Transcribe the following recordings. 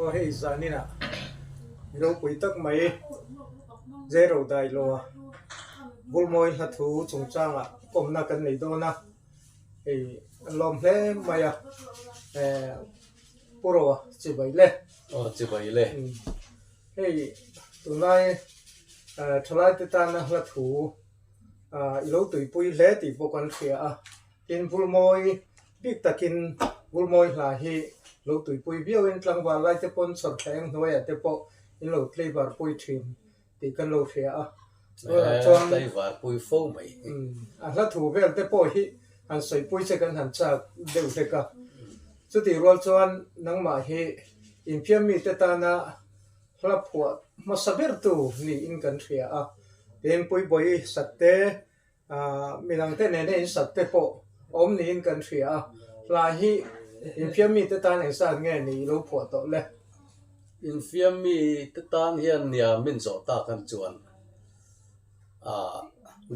Aw hei zaninah mi ropui tak mai Zero Dailoa Vulmawi hla thu chungchangah kawmna kan nei dawn a, hei an lawm hle mai a, eh Pu Roa chibai le. Aw chibai le. Hei tunlai thalai te tana hla thu i lo tuipui hle tih pawh kan hria a, tin Vulmawi bik takin Vulmawi hla hi lo tuipui viauin tlangval lai te pawn chawrthleng hnuaiah te pawh in lo tlaivar pui thin tih kan lo hria a. Tunah chuan Tlaivar pui fo mai. A hla thu vel te pawh hi han sawipui che kan han chak deuh hlek a. Chutih rual chuan nangmah hi infiam mite tana hla phuah hmasa bertu niin kan hria a. Tin, Puibawi Satte, midangte nena in Satte pawh awm niin kan hria a. Hla hi infiam mite tan engzat nge ni i lo phuah tawh le? Infiam mite tan hian nia min zawh tak an chuan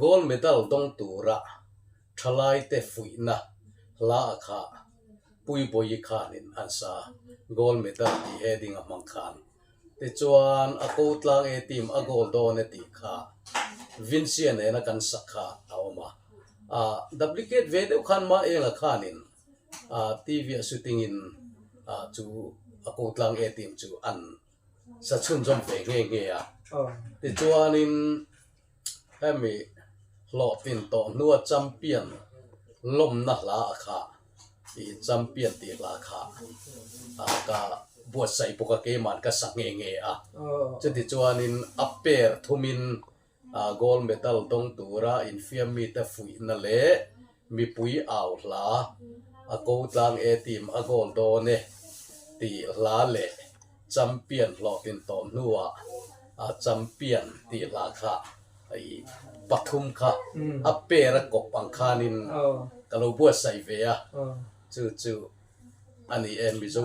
gold medal dawng tura Thalaite fuihna hla a kha Puibawi khanin an sa gold medal tih heading a hmang khan. Tichuan a ko tlang e team a goal dawn e tih kha Vincia nena kan sak kha a awm a. Ah duplicate ve deuh khan mah enga khanin ah TV a shooting in ah chu a ko tlang e team chu an sa chhunzawm ve nghe nghe a. Tichuanin Hemi hlawhtlin tawh hnua champion lawmna hla a kha tih champion tih hla kha ka buatsaih bawk a, keima'n ka sa nghe nghe a. Chuti chuanin a pair thumin gold medal dawng tura infiam mite fuihna leh mipui au hla a ko tlang e team a goal dawn e tih hla leh Champion hlawhtlin tawh hnuah a champion tih hla kha i pathum kha a pair a kawp ang khanin ka lo buatsaih ve a, chu chu a ni e Mizo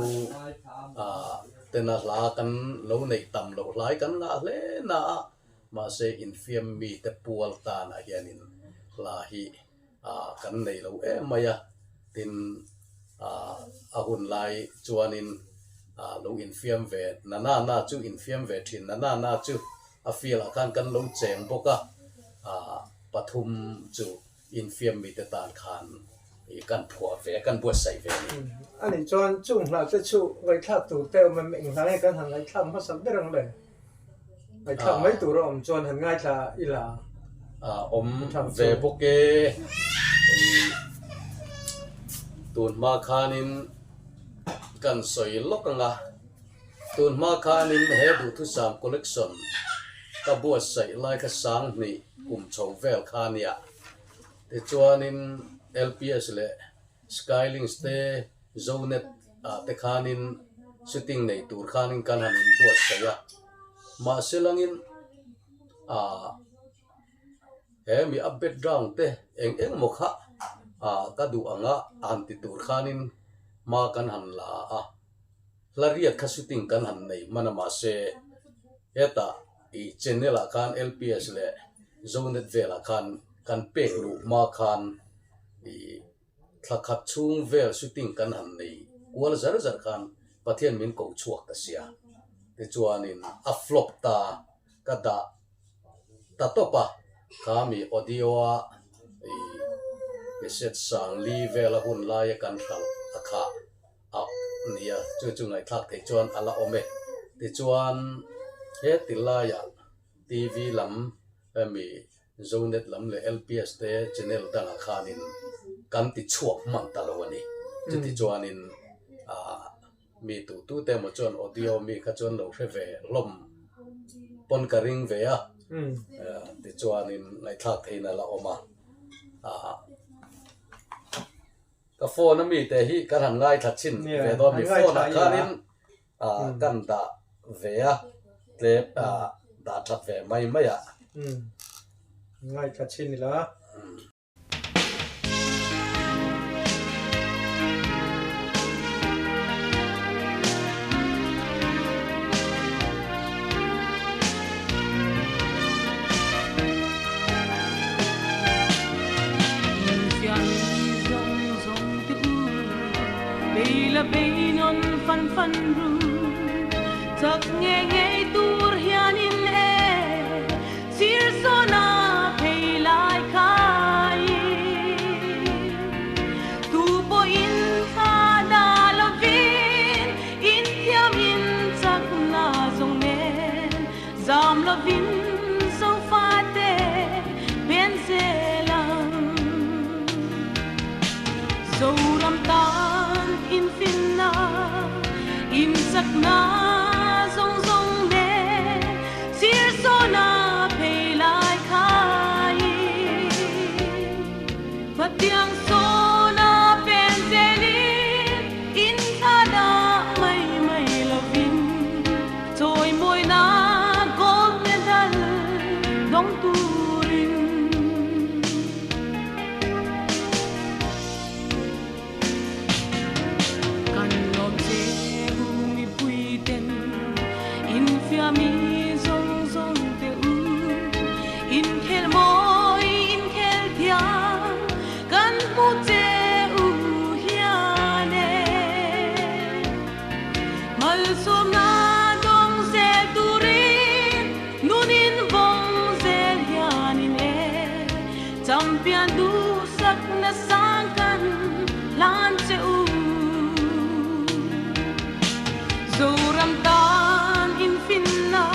tena hla kan lo neih tam loh hlai kan ngah hle na a, mahse infiam mite pual tanah hianin hla hi kan nei lo em mai a, tin a hun lai chuanin lo infiam ve na na na chu infiam ve thin na na na chu a field ah khan kan lo cheng bawk a, pathum chu infiam mite tan khan kan phuah ve kan buatsaih ve a ni. A nih chuan chung hla te chu ngaihthlak tur te awm em? Eng hla nge kan han ngaihthlak hmasak ber ang le? Ngaihthlak mai tur a awm chuan han ngaithla ila. A awm ve bawk e. Tun hma khanin kan sawi lawk ang a, tun hma khanin he duhthusam collection ka buatsaih lai kha Sanghnih kum chho vel kha a nia. Tichuanin LPS leh Skylinks te Zonet ah te khanin shooting nei tur khanin kan han inbuatsaih a, mahse langin ah he mi a background te eng eng maw kha ah ka duh anga han ti tur khanin hma kan han la a, hla riat kha shooting kan han nei hman a mahse hetah i channel ah khan LPS leh Zonet velah khan kan pek luh hma khan i Thla khat chhung vel shooting kan han nei kual zar zar khan Pathian min ko chhuak ta sia. Tichuanin a flop ta ka dah ta tawp a, kha mi audio a i cassette sang li vel a hun laia kan hralh a khah a nia, chu chu ngaihthlak theih chuan a la awm e. Tichuan heti laiah TV lam hemi Zonet lam leh LPS te channel dangah khanin kan ti chhuak hman ta lo a ni. Chuti chuanin ah mi tu tu te emaw chuan audio mi kha chuan lo hre ve hlawm pawn ka ring ve a, tichuanin ngaihthlak theihna la awm a. Ah ka phone a mi te hi kan han ngaithla chhin ve dawn mi phone ah khanin ah kan dah ve a tlem ah dah that ve mai mai a. Ngaithla chin ila. Chak ngei ngei tur hianin e sir sawna phei lai khai. Tu pawhin thla dah lovin in thiamin chakna zawng nen zam lovin Zofate pen zel ang. Zoram tan infinna, inchakna zawng zawng nen sir sawna phei lai khaiin Hmatiang sawna pen zelin inthla dah mai mai lovin chawimawina gold medal dawng turin. Kan lawm che u mipui ten infiami zawng zawng te u inkhel mawi inkhel thiam kan hmu che u hian e. Malsawmna dawng zel turin nunin vawng zel hianin e champion duhsakna sang kan hlan che u. Zoram tan infinna,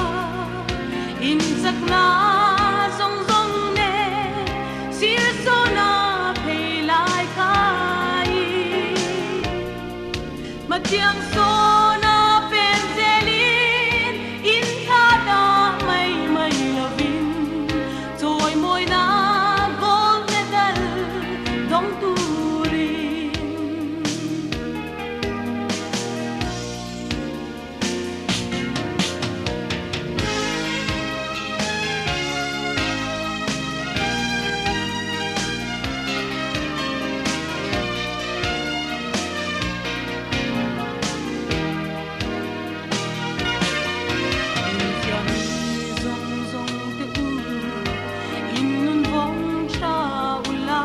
inchakna zawng zawng nen sir sawna phei lai khaiin Hmatiang sawna pen zelin inthla dah mai mai lovin chawimawina gold medal dawng turin. Infiami zawng zawng te u, in nun vawng tha ula,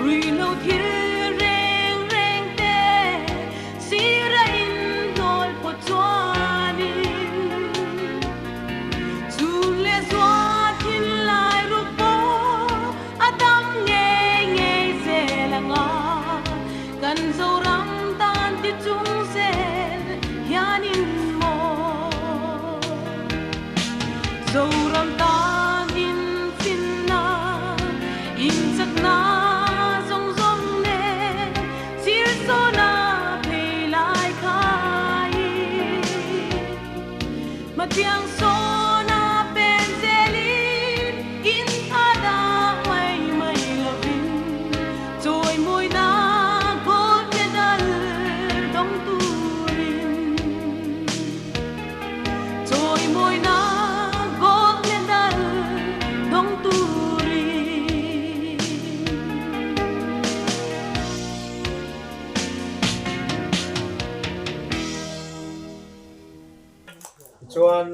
ruihlo thil reng reng te sira in hnawl pawh chuanin chu leh zua thin lai ruk pawh a dam ngei ngei zel anga kan Zoram tan ti chung zel hianin maw Zoram tan infinna inchakna zawng zawng nen sir sawna phei lai khaiin Hmatiang sawna pen zelin inthla dah mai mai lovin chawimawina gold medal dawng turin chawimawina gold medal dawng turin. Chuan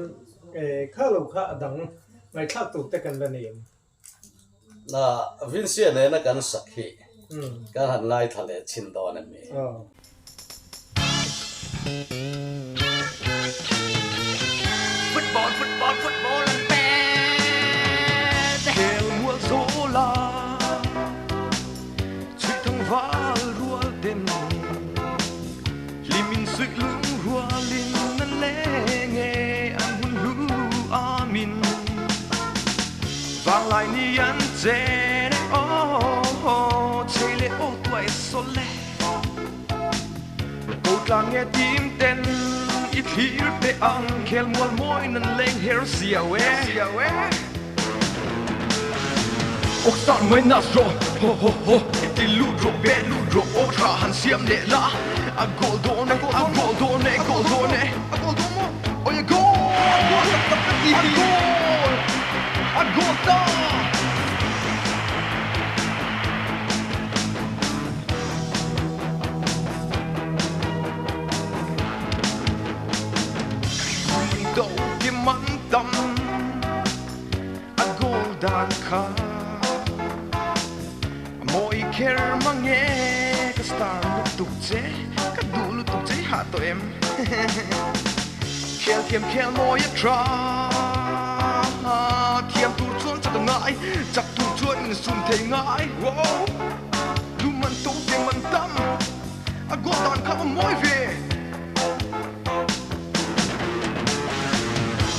kha lo kha a dang ngaihthlak tur te kan la nei em? Na Vincy-a nena kan sak hi kan han ngaithla leh chhin dawn em mi? Football, football, football an pet. Khel mual zawl a, chhuih thang val rual ten. Hlim in suih lung rualin an leng e, an hun hlu amin. Vanglai ni an chen e, aw, chei leh aw tuai sawl e. Ko tlang nge tim ten i thlir teh ang, khel mual mawi nan leng her siau e. Ok start mai nas rawh, ho ho ho, ti lut rawh, bet lut rawh, aw tha han siam leh la, a goal dawn e, a goal dawn e, goal dawn e, a goal dawn maw, awi a goal, goal tak tak ka ti, a goal, a goal ta. Do kim an tam a goal dan kha a mawi kher mang e ka star lutuk che ka duh lutuk che i hah tawh em. Khel thiam khel mawi a tha Thiam tur chuan chak a ngai Chak tur chuan insum thei ngai Wow Lu man to te man tam A goal dan kha va mawi ve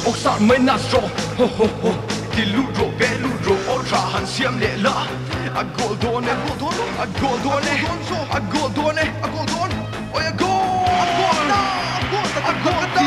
Aw sar mai na zawh Ho ho ho Ti lut rawh be lut rawh aw tha han siam leh la A goal dawn e A goal dawn e A goal dawn e A goal dawn Oi a goal A goal ta A goal ta a goal ta.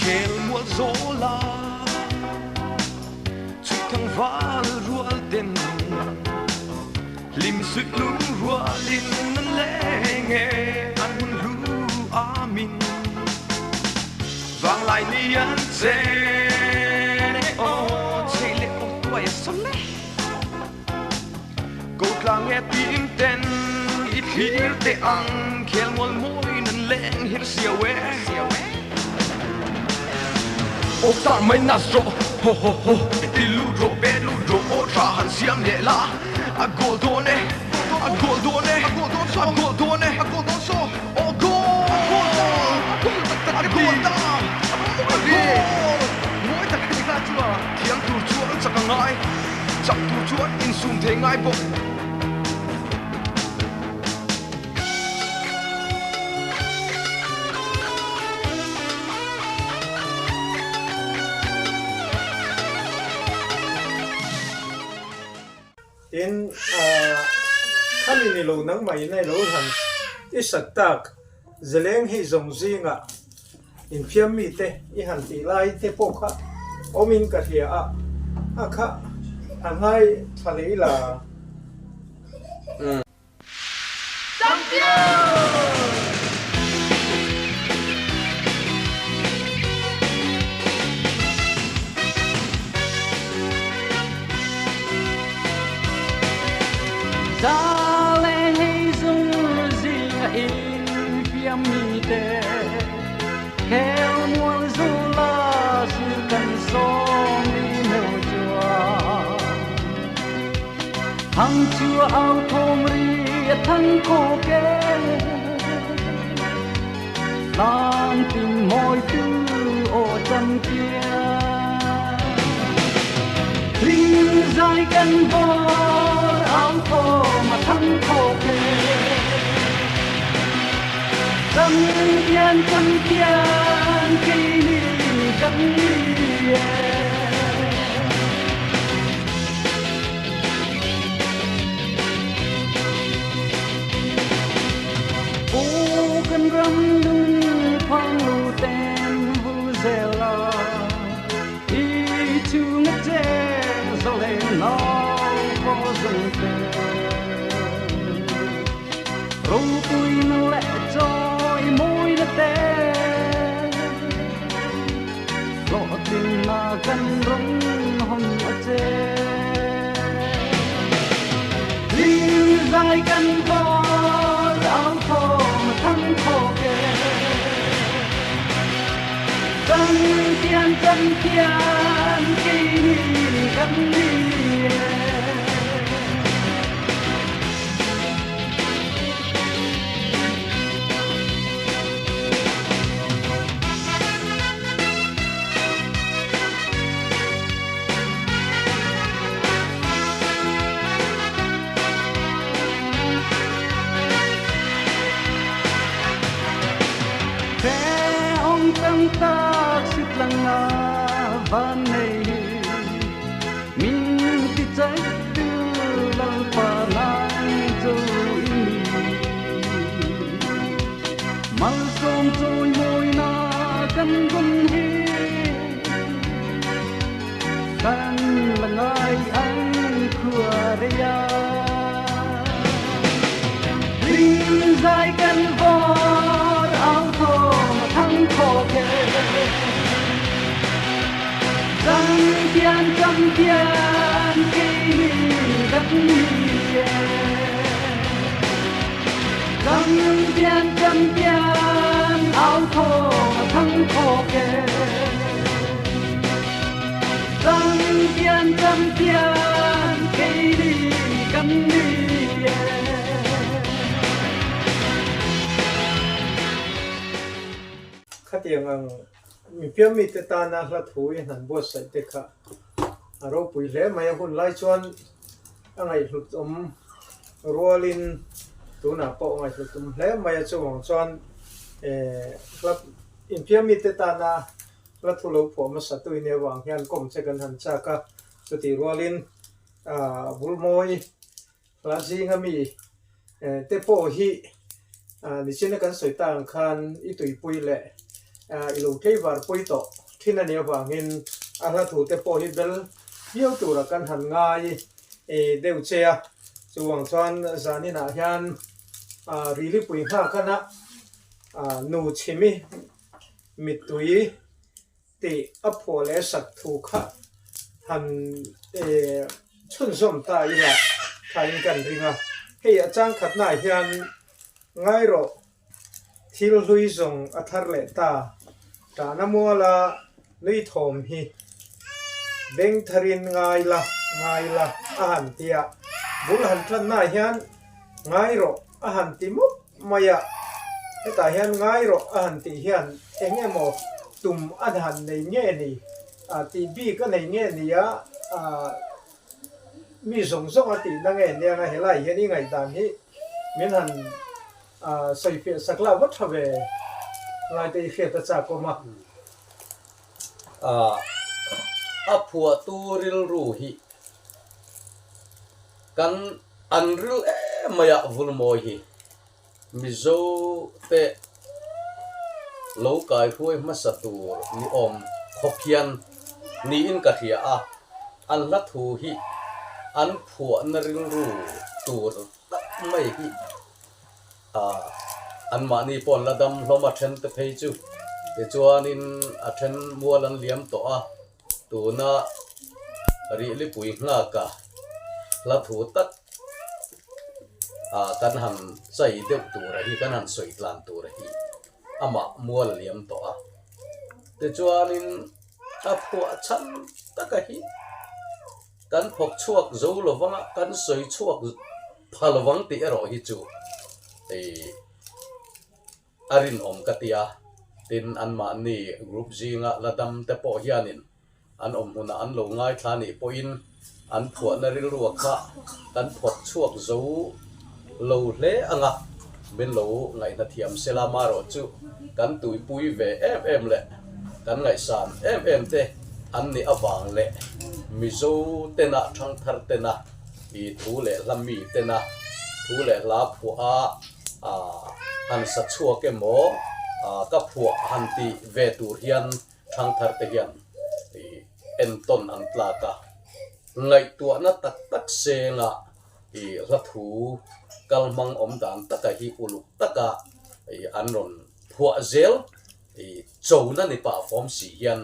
Khel mual zawla Chhuih val rual ten Hlim suih lung rualin an leng e An hun hlu amin Vanglai ni an chen e Aw chei leh aw tuai a sawn e Ko tlang e tim ten i thlir teh ang Khel mual mawiin an leng hir siau e Aw tar mai na zawh ho ho ho I lut rawh be lut rawh aw tha han siam leh la A goal dawn e a goal dawn e a goal dawn e a goal dawn saw aw goal a goal ta a goal tak tak a goal ta a goal mawi tak a ni kha chu a thiam tur chuan chak a ngai. Chak tur chuan insum thei ngai bawk. Tin, khami ni lo nangmah in a lo han i sak tak zeleng hei zawng zingah Infiam mite i han tih lai te pawh kha awmin ka hria a, a kha a ngai tha leh la. Za le hei zung zinga infiam mite Khel mual zula sir kan sawm ni meuh chuan Thang chu au thawm ri a thang khawk e Tlang tin mawi tu aw champion Ring zai kan bawr au thawm a thang khawk e Champion champion keini kan ni e. Pu kan ram nung phang lu ten vul zel la i chung a cheng zalen nau ko zung te. Ropuina leh chawi mawina te Hlawhtlinna kan rawn hawn a che. Hlim zai kan vawl au thawm a thang thawk e. Champion champion keini kan ni e. Hrehawm tam tak si tlang a van nei hi Min ti chak tu Lalpa nang chu i ni. Malsawm chawi mawina kan gun hi kan la ngai ang khua rei a. Hling zai kan vawr au thawm a thang thawk e. Champion champion keini kan ni e. e. Champion, champion, keini kan ni e. Khatiang ang mipiam mite tana hla thu i hnan buatsaih te kha a ropui hle mai a hun lai chuan a ngaihhlut awm rualin tunah pawh a ngaihhlut awm hle mai a chuvang chuan hla infiam mite tana hla thu lo phuah hmasa tu in avang hian kawm che kan han chak a chutih rualin Vulmawi hla zinga mi te pawh hi nichina kan sawi ta ang khan i tuipui leh i lo tleivar pui tawh thin a nih avangin a hla thu te pawh hi bel viau tura kan han ngai deuh che a. Chuvang chuan zaninah hian rilipui nghakana nu chhimi mittui tih a phuah leh sak thu kha han chhunzawm ta ila thain kan ring a. Hei a changkhatnaah hian ngai rawh thil hlui zawng a thar leh ta, tahna muala nui thawm hi beng tharin ngai la ngai la a han ti a. Bul han tannaah hian ngai rawh a han ti mawp mai a, hetah hian ngai rawh a han tih hian eng emaw tum a han nei nge ni, tih bik a nei nge ni a, mi zawng zawng a tihna nge nia nga helai hian i ngaihdan hi min han sawifiah sak lah va tha ve lai te i hriat a chak awm a. A phuahtu rilru hi kan An ril em mai a Vulmawi hi Mizo te lo kai hruai hmasa tur ni awm khawp hian niin ka hria a, an hla thu hi an phuahna rilru tur tak mai hi anmahni pawh an la dam hlawm a then te phei chu tichuanin a then mual an liam tawh a. Tuna Rihlipui nghaka hla thu tak ah kan han chai deuh tura hi kan han sawi tlan tura hi amah mual a liam tawh a. Tichuanin a phuah chhan taka hi kan phawk chhuak zo lovanga kan sawi chhuak pha lovang tih erawh hi chu ih A rinawm ka ti a, tin anmahni group zinga la dam te pawh hianin an awm hmunah an lo ngaithla nih pawhin an phuahna rilrua kha kan phawrh chhuak zo lo hle ang a, min lo ngaihna thiam sela marawh chu kan tuipui ve em em leh kan ngaihsan em em te an nih avang leh Mizo tena thangthar tena i thu leh hla mi tena thu leh hla phuah a han sa chhuak emaw ka phuah han ti ve tur hian thangthar te hian entawn an tlak a, ngaihtuahna tak tak senga hla thu kal hmang awm dan taka hi uluk taka an rawn phuah zel chona ni pah fawm si hian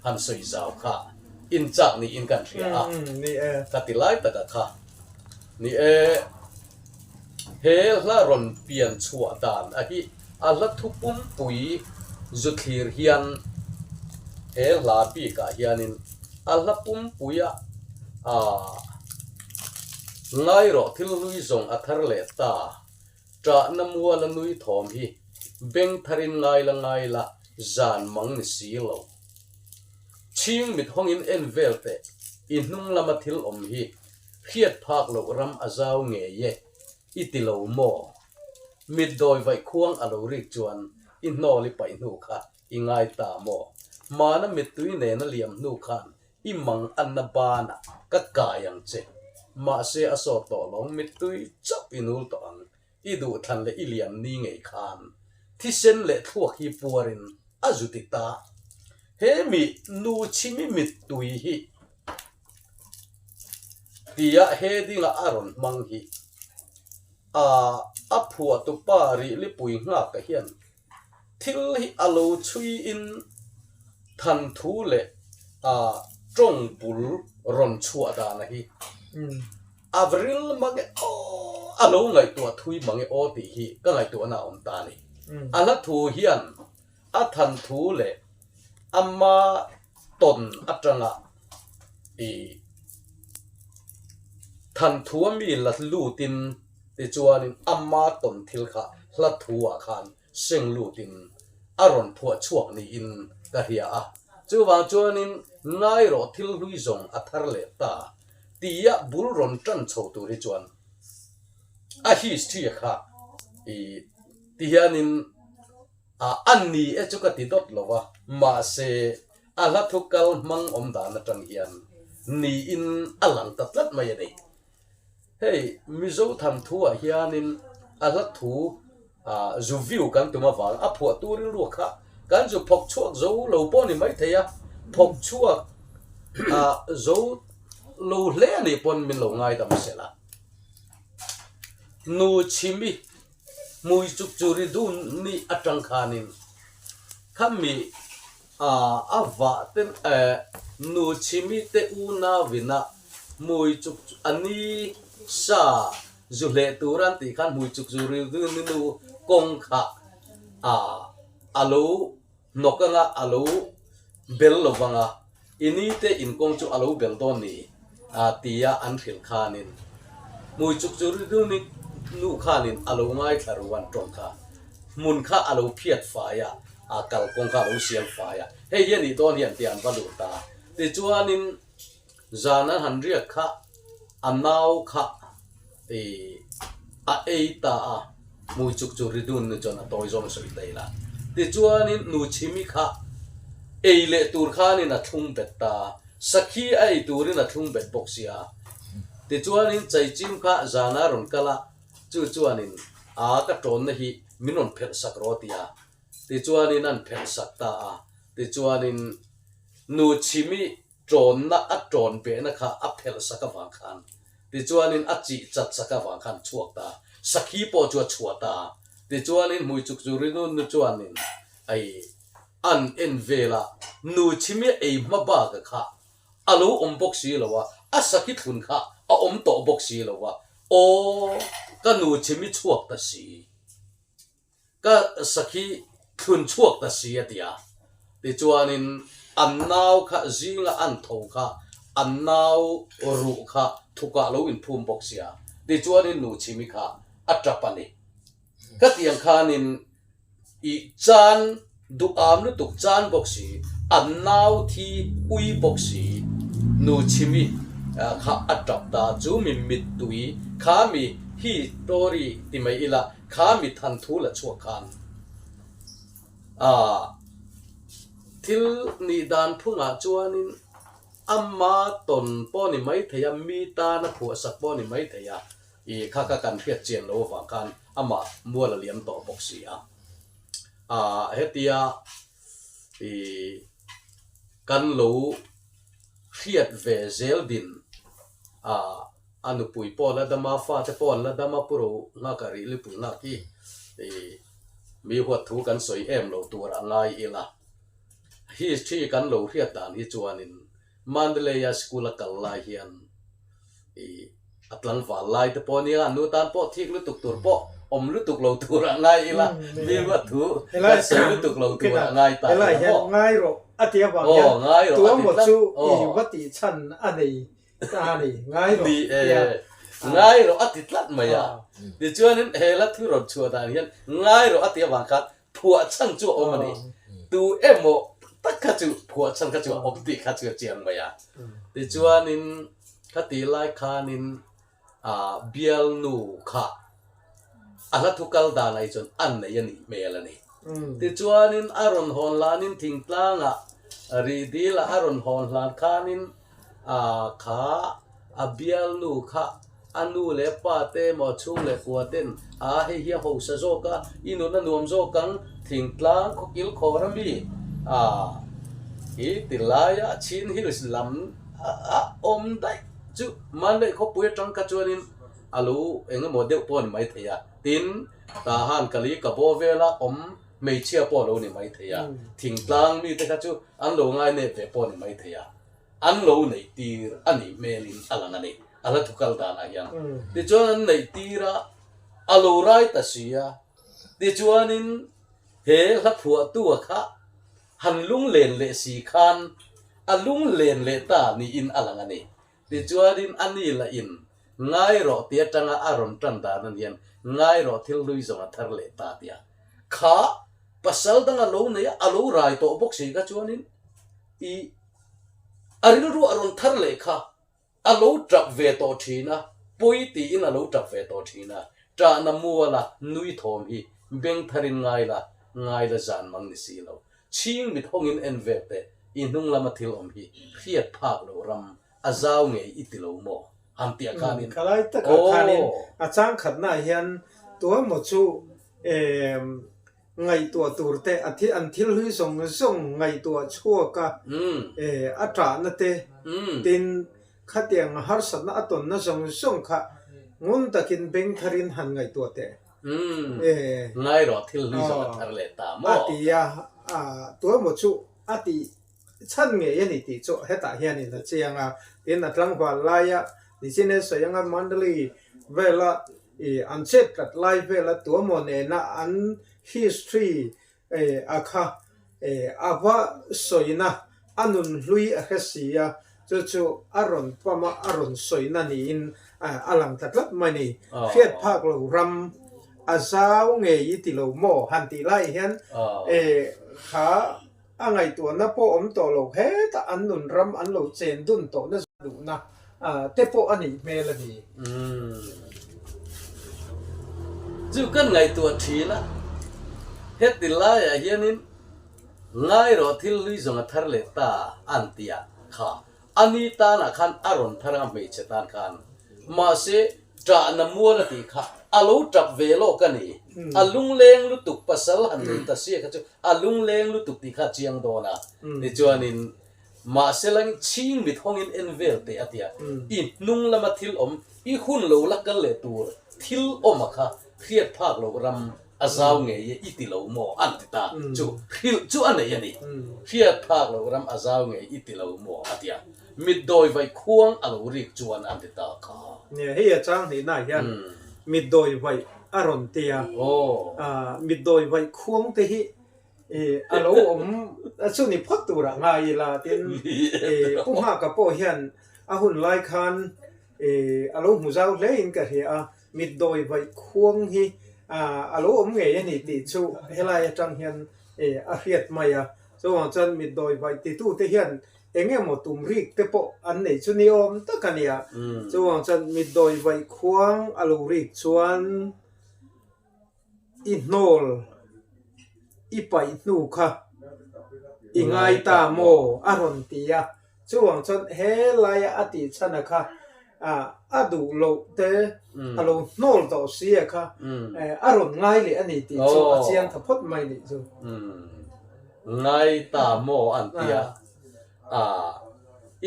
han sawi zau kha inchak niin kan hria a, ka ti lai taka kha ni e, he hla rawn pian chhuah dan a hi a hla thu pumpui zu thlir hian he hla bikah hianin a hla pumpuia ngai rawh thil hlui zawng a thar leh ta. Ṭahna muala nui thawm hi beng tharin ngai la ngai la zan mang ni si lo. Chhing mit hawngin en vel teh i hnung lama thil awm hi hriat phak loh ram a zau ngei e i ti lo maw? Mit dawi vaih khuang a lo rik chuan i hnawl i paih hnu kha i ngai ta maw? Hmana mittui nena liam hnu khan I mang anna banah ka kai ang che. Mahse a sawt tawh lo, mittui chauh i nul tawh ang. I duhthlan leh i liam ni ngei khan thisen leh thluak hi puarin a zu ti ta. He mi nu chhimi mittui hi tia heading-a a rawn hmang hi a a phuahtupa Rihlipui nghaka hian Thil hi a lo chhuiin than thu leh a tawng bul rawn chhuah dana hi a ril mang e aw, a lo ngaihtuah thui mang e aw tih hi ka ngaihtuahna a awm ta a ni. A hla thu hian A than thu leh ama tawn atanga i than thu a mi la lutin tichuanin ama tawn thil kha hla thu ah khan seng lutin a rawn phuah chhuak niin ka hria a. Chuvang chuanin ngai rawh thil hlui zawng a thar leh ta tia bul rawn tan chho tur hi chuan a history kha i ti hianin a a ni e chu ka ti dawt lo va, mahse a hla thu kal hmang awm dan atang hian niin a lang ta tlat mai a ni. Hei Mizo thanthu ah hianin a hla thu zu view kan tum avang a phuah tur rilru kha kan zu phawk chhuak zo lo pawh a ni maithei a, phawk chhuak zo lo hle a nih pawn min lo ngaidam sel a. Nu chhimi hmui chuk chu ri dun ni atang khanin khami a vah te nu chhimi te unauina hmui chuk chu a ni sa zu hleh tur an tih khan hmui chuk chu ri dun ni nu kawng kha a lo hnawk anga a lo bel lo vang a, i ni te inkawng chu a lo bel dawn ni a tia an hrilh khanin hmui chuk chu rilru ni nu khanin a lo ngaithla ru an tawng kha hmun kha a lo phiat fai a, a kalkawng kha a lo siam fai a, hei hi a nih dawn hi an tia an va lut ta. Tichuanin zan an han riak kha a nau kha i a ei ta a, hmui chuk chu ri dun ni chuan a tawi zawng sawi ta ila. Tichuanin nu chhimi kha ei leh tur khanin a thlung bet ta a, sakhi a ei turin a thlung bet bawk sia. Tichuanin chaichim kha zana rawn kal a, chu chuanin a ka tawnna hi min rawn phelh sak rawh a ti a. Tichuanin an phelh sak ta a, tichuanin nu chhimi Ṭawnna a ṭawn behna kha a phelh sak avang khan, tichuanin a chih chat sak avang khan chhuak ta. Sakhi pawh chu a chhuah ta. Tichuanin hmui chuk chu rinun nu chuanin ai an en vel a, nu chhimia ei hma baka kha a lo awm bawk si lo a, a sakhi thlun kha a awm tawh bawk si lo a, aw ka nu chhimi chhuak ta si. Ka sakhi thlun chhuak ta si a ti a. Tichuanin an nau kha zinga an tho kha an nau ruh kha thukah lo inphum bawk sia. Tichuanin nu chhimi kha a tap a ni. Ka tiang khanin i chan duham lutuk chan bawk si, an nau thi ui bawk si, nu chhimi kha a tap ta. Chu mi mittui kha mi hi story ti mai ila Kha mi than thu la chhuak khan a thil nih dan phungah chuanin ama tawn pawh ni mai thei a, mi tana phuahsak pawh ni mai thei a, i kha kha kan hriat chian lo avang khan amah mual a liam tawh bawk si a. A hetia i kan lo hriat ve zel din a. A nupui pawh la dam a, fate pawh an la dam a, Pu Ro nghak a rih lipui nghak hi i mi huat thu kan sawi em lo tur a ngai ila. History kan lo hriat dan hi chuanin Mandalay-a school a kal lai hian i a tlangval lai te pawh nia, an nu tan pawh thik lutuk tur pawh awm lutuk lo tur a ngai ila, mi huat thu kan sawi lutuk lo tur a ngai ta ila maw? Ngai rawh a ti avang hian tuamaw chu i va tih chhan a nei Ta ni, ngai rawh. Ni e, ngai rawh a ti tlat mai a. Tichuanin he la thu rawn chhuah dan hian ngai rawh a ti avang khan phuah chhan chu a awm a ni. Tu emaw tak kha chu phuah chhan kha chu a awm tih kha chu a chiang mai a. Tichuanin khatih lai khanin bialnu kha a hla thu kal dan ah hi chuan a nei a nih hmel a ni. Tichuanin a rawn hawn hlanin thingtlangah rih dilah a rawn hawn hlan khanin kha a bialnu kha a nu leh pa te emaw chhung leh kua ten a hei hi a hausa zawk a, i nun a nuam zawk ang thingtlang khawkil khawr a mi i ti laia Chin Hills lam a awm daih chu Mandalay khawpui atang kha chuanin a lo eng emaw deuh pawh a ni maithei a, tin Tahan Kali ka bo vela awm hmeichhia pawh a lo ni maithei a, thingtlang mite kha chu an lo ngainep ve pawh a ni maithei a, an lo neih tir a nih hmelin a lang a ni, a hla thu kal danah hian. Tichuan an neih tir a, a lo rai ta si a, tichuanin. He hla phuahtua kha han lunglen leh si khan a lunglen leh ta niin a lang a ni. Tichuanin a ni lah in ngai rawh ti atanga a rawn tan dan a nian ngai rawh thil hlui zawng a thar leh ta tia. Kha pasal dang a lo nei a, a lo rai tawh bawk si kha chuanin i a rilru a rawn thar leh kha A lo tap ve tawh thin a, pawi tiin a lo tap ve tawh thin a, ṭahna muala nui thawm hi beng tharin ngai la, ngai la zan mang ni si lo. Chhing mit hawngin en vel teh, i hnung lama thil awm hi hriat phak loh ram a zau ngei i ti lo maw? Han tih ah khanin, Khalai takah khanin a changkhatnaah hian tuemaw chu Ngaihtuah tur te, a thi an thil hlui zawng zawng ngaihtuah chhuak a, a ṭahna te, tin, khatiang harsatna a tawnna zawng zawng kha ngun takin beng tharin han ngaihtuah teh. Ngai rawh thil hlui zawng a thar leh ta maw? A ti a, tuemaw chu a tih chhan ngei a ni tih chu hetah hianin a chiang a, tin a tlangval laia Nichin sawi anga Mandalay vela I an chet tlat lai vela tuamaw nena an history a kha a va sawina a nun hlui a hre si a, chu chu a rawn pam a, a rawn sawina niin a lang ta tlat mai ni. Hriat phak lo ram a zau ngei i ti lo maw han tih lai hian kha A ngaihtuahna pawh awm tawh lo hetah an nun ram an lo chen dun tawhna duhna te pawh a nih hmel a ni. Umm. Chu kan ngaihtuah thin a, heti laiah hianin ngai rawh thil hlui zawng a thar leh ta an ti a, kha A ni tanah khan a rawn thar anga hmeichhe tan khan. Mahse, ṭahna mual a tih kha a lo ṭap ve lawk a ni. A lungleng lutuk pasal han nei ta sia kha chu a lungleng lutuk tih kha a chiang dawn a. Tichuanin, mahse lang chhing mit hawngin en vel teh a ti a, i hnung lama thil awm, i hun lo la kal leh tur thil awm a kha hriat phak loh ram A zau ngei e i ti lo maw? An ti ta. Chu hrilh chu a nei a ni. Hriat phak loh ram a zau ngei i ti lo maw? A ti a. Mitdawi vai khuang a lo rik chuan an ti ta kha. Nia, hei a chang hnihnaah hian mitdawi vai a rawn ti a. Mitdawi vai khuang te hi a lo awm chu ni phawt turah ngai ila tin Pu Nghaka pawh hian a hun lai khan a lo hmu zau hlein ka hria a. Mitdawi vaih khuang hi a lo awm ngei a ni tih chu helai atang hian a hriat mai a. Chuvang chuan mitdawi vaih titute hian eng emaw tum rik te pawh an nei chu ni awm tak a nia. Chuvang chuan mitdawi vaih khuang a lo rik chuan i hnawl i paih hnu kha i ngai ta maw a rawn ti a. Chuvang chuan helaia a tih chhan a kha a duh loh te a lo hnawl tawh si a kha a rawn ngai leh a ni tih chu a chiang tha phawt mai nih chu. Ngai ta maw an ti a,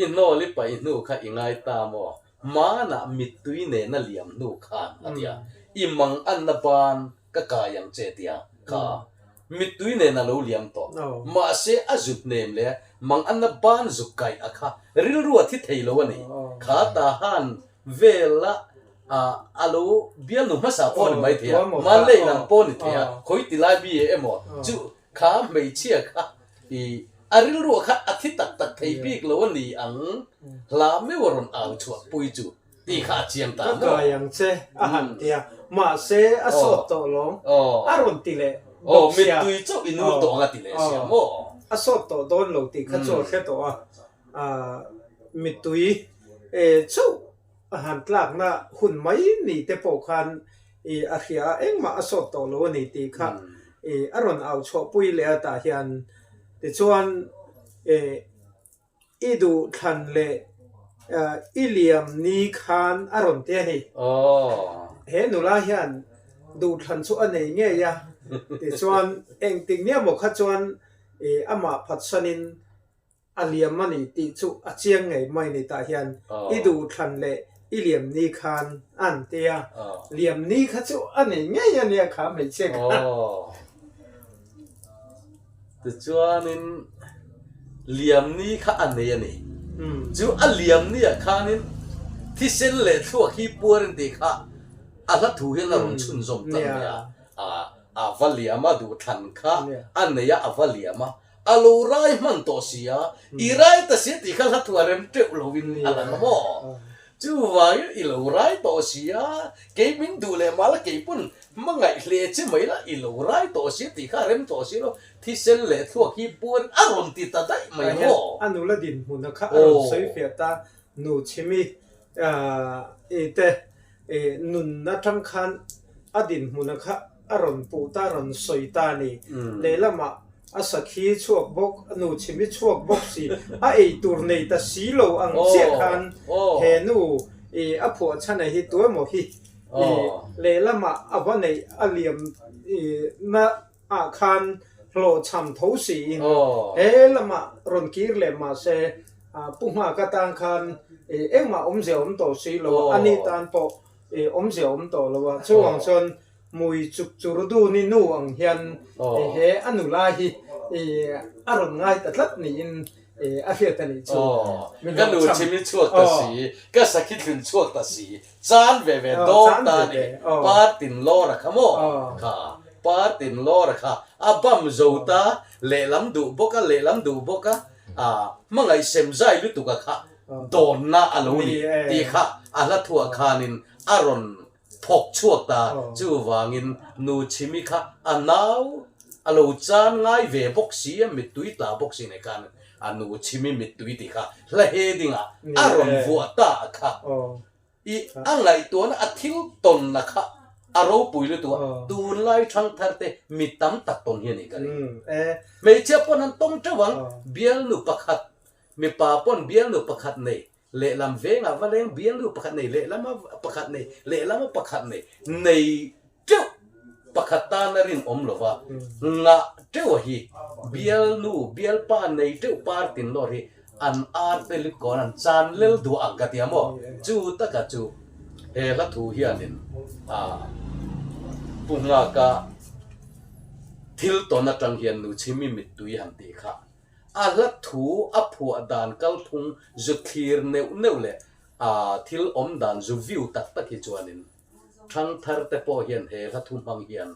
i hnawl i paih hnu kha i ngai ta maw? Hmanah mittui nena liam hnu khan a ti a, i mang anna ban ka kai ang che tia kha mittui nen a lo liam tawh. Mahse a zut nem leh mang anna ban zuk kaih a kha rilru a thi thei lo a ni. Kha ta han vela a lo bialnu hmasa pawh a ni mai thei a, Malay lam pawh a ni thei a, khawi ti lai mi emaw chu kha hmeichhia kha i a rilru a kha a thi tak tak thei bik lo a ni ang hla meuh a rawn au chhuah pui chu. Tih kha a chiang ta maw? Ka kai ang che a han ti a, mahse a sawt tawh lawm a rawn ti leh bawk sia. Aw, mittui chauh i nur tawh ang a ti leh sia maw? A sawt tawh dawn lo tih kha chu a hre tawh a, mittui chauh a han tlakna hun mai ni te pawh khan a hria a, engmah a sawt tawh lo a ni tih kha a rawn au chhuahpui leh a tah hian tichuan I duh thlan leh i liam ni khan a rawn ti a ni. He nula hian duh thlan chu a nei ngei a, tichuan engtik nia maw kha chuan amah phatsanin a liam a ni tih chu a chiang ngei mai ni tah hian i duh thlan leh i liam ni khan a an ti a, liam ni kha chu a nei ngei a nia kha hmeichhia kha. Tichuanin Liamni kha a nei a ni. Chu a Liamni-ah khanin thisen leh thluak hi puar in tih kha a hla thu hian a rawn chhunzawm tlat mai a. a va liam a duhthlan kha a nei a a va liam a, a lo rai hman tawh si a, i rai ta si a tih kha hla thu a rem teuh loin a lang a maw? Chuvangin i lo rai tawh si a, kei min duh leh mah la kei pawn hmangaih hle che mai la, i lo rai tawh si a tih kha a rem tawh si lo, thisen leh thluak hi puan a rawn ti ta daih mai maw? A nula dinhmuna kha a rawn sawi fiah ta, nu chhimi i te nun atang khan a dinhmuna kha a rawn puh ta, a rawn sawi ta a ni. Lehlamah a sakhi chhuak bawk, a nu chhimi chhuak bawk si, a ei tur nei ta si lo ang chiah khan he nu i a phuah chhan a hi tu emaw hi i lehlamah a va neih a liam i na ah khan hlawhchham tho siin he lamah rawn kir leh mahse Pu Nghaka tan khan engmah awmzia awm tawh si lo a, ani tan pawh awmzia awm tawh lo a, chuvang chuan mui chuk chur dun i nu ang hian he a nula hi a rawn ngai ta tlat niin a hriat a nih chu. Ka nu chhim i chhuak ta si, ka sakhi thlun chhuak ta si, chan ve ve dawng ta ni, partin lawr a kha maw kha. Partin Laura kha a bam zo ta, lehlam duh bawk a, lehlam duh bawk a, a hmangaih sem zai lutuk a kha dawnna a lo ni tih kha a hla thuah khanin a rawn thawk chhuak ta. Chuvangin nu Chhimi kha a nau a lo chan ngai ve bawk si a, mittui tla bawk si nei khan a nu Chhimi mittui tih kha hla heading-ah a rawn vuah ta a kha. I a ngaihtuahna a thil tawnna kha a ropui lutuk a, tunlai thangthar te mi tam tak tawn hi a ni ka ring. Hmeichhia pawn an tawng teuh ang, bialnu pakhat, mipa pawn bialnu pakhat nei, lehlam vengah va leng bialnu pakhat nei, lehlama pakhat nei, lehlama pakhat nei, nei teuh pakhat tana rinawm lova ngah teuh a hi bialnu bialpa nei teuh partin lawr hi an ar te lut kawn an chan lel duah ang ka ti a maw chu taka chu he hla thu hianin ah Pu Nghaka thil tawn atang hian nu chhimi mittui han tih kha a hla thu a phuah dan kalphung zu thlir neuh neuh leh ah thil awm dan zu view tak tak hi chuanin Thangthar te pawh hian he hla thu hmang hian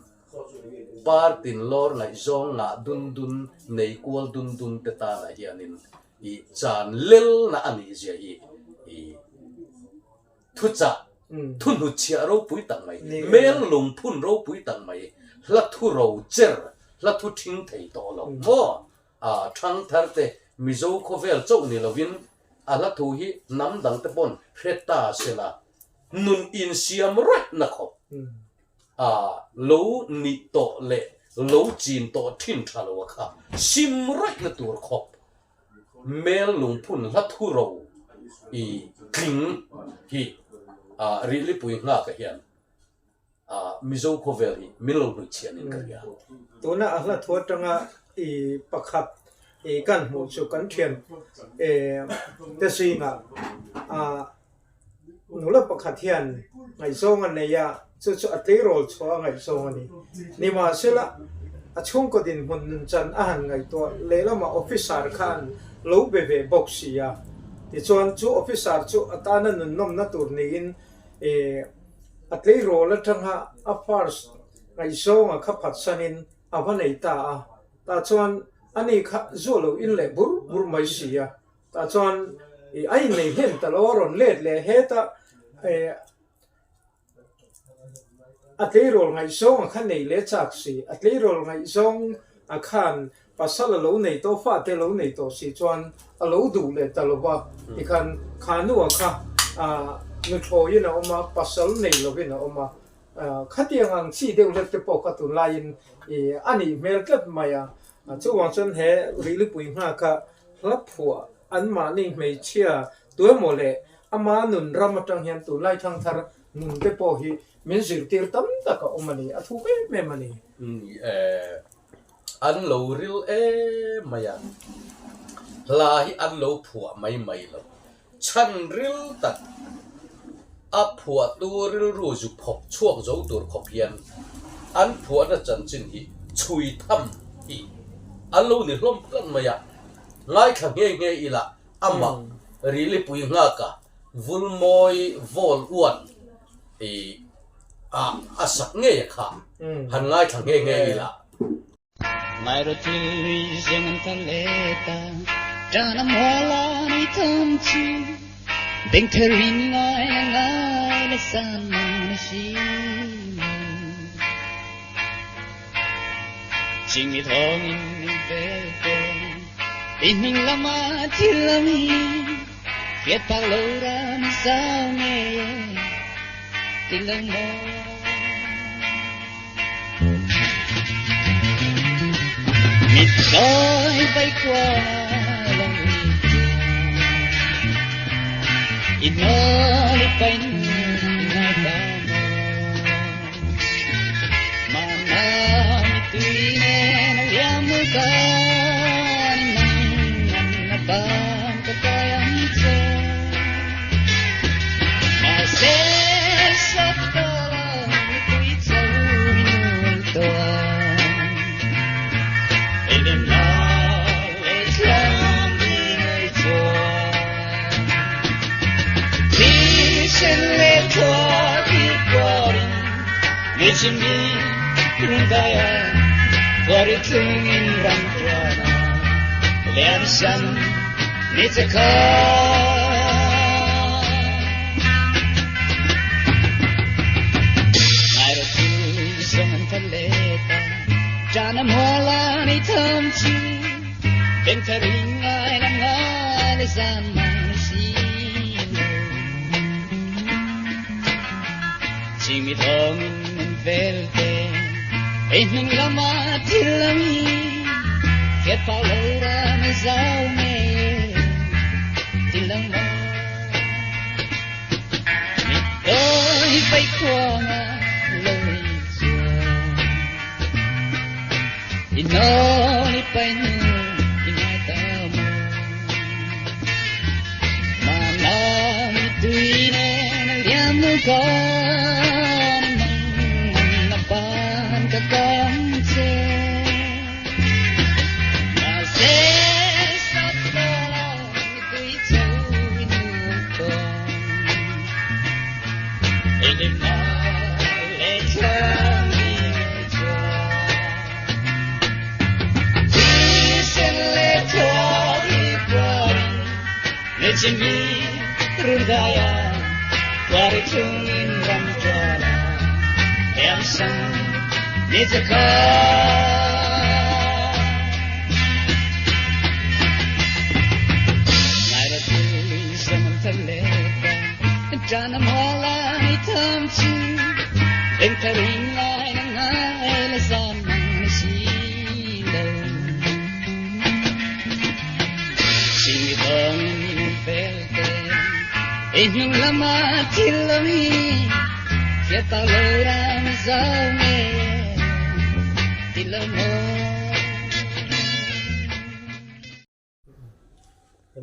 partin lawr ngaihzawng ngah dun dun nei kual dun dun te tanah hianin i chan lelna a nih zia hi i thuchah thu hnutchhiah ropui tak mai, mel lungphun ropui tak mai, hla thu ro cher, hla thu thing thei tawh lo maw? A thangthar te Mizo khawvel chauh ni lovin a hla thu hi hnam dang te pawn hre ta sela Nun insiam rawih na khawp a lo nih tawh leh lo chin tawh thin tha lo a kha sim rawih na tur khawp mel lungphun hla thu ro i tling hi a rihlipui nghak ah hian a Mizo khawvel hi min lo hnuih chhian in ka hria. Tuna a hla thu atanga i pakhat i kan hmuh chu kan thian te zingah a Nula pakhat hian ngaihzawng a nei a, chu chu a tleirawl chhuah a ngaihzawng a ni. Nimahsela, a chhungkaw dinhmun nunchan a han ngaihtuah lehlamah officer khan lo be ve bawk si a. Tichuan, chu officer chu a tana nunnawmna tur niin a tleirawl atanga a first ngaihzawnga kha phatsanin a va nei ta a. Tah chuan ani kha zuah lo in leh bur bur mai si a. Tah chuan ih a innei hlen ta lo a rawn let leh heta eh a tleirawl ngaihzawng a kha nei leh chak si, a tleirawl ngaihzawng a khan pasal a lo nei tawh fate a lo nei tawh si chuan a lo duh leh ta lo va, tikhan kha nu a kha ah nuthlawiin a awm a, pasal nei lovin a awm a, khatiang ang chi deuh hlek te pawh kha tunlaiin ih a nih hmel tlat mai a, chuvang chuan he rihlipui nghak kha Hla phuah anmahni hmeichhia tuemaw leh ama nun ram atang hian tunlai thangthar nun te pawh hi min zirtir tam tak a awm a ni, a thuk em em a ni. Ni e, an lo ril em mai a, hla hi an lo phuah mai mai lo. Chhan ril tak a phuahtu rilru zu phawk chhuak zo tur khawp hian an phuahna chanchin hi chhui tham hi an lo ni hlawm tlat mai a, ngaithla nghe nghe ila amah Rilipui nghaka Vulmawi Vawl uan i. Ah a sak ngei a kha han ngaithla nghe nghe ila.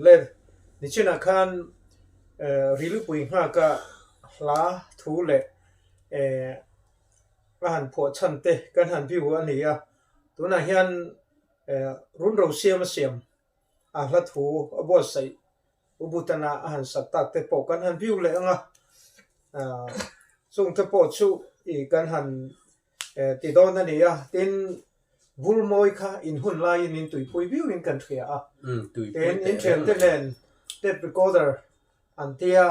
Le nichinah khan rilupui nghaka hla thu leh a han phuah chhan te kan han view a ni a, tunah hian run ro siam a siam a hla thu a buatsaih U Butana a han sak tak te pawh kan han view leh ang a, chung te pawh chu ih kan han ti dawn a ni a, tin Vulmawi kha in hun laiin in tuipui viauin kan hria a, tin in thiante nen tape recorder an tia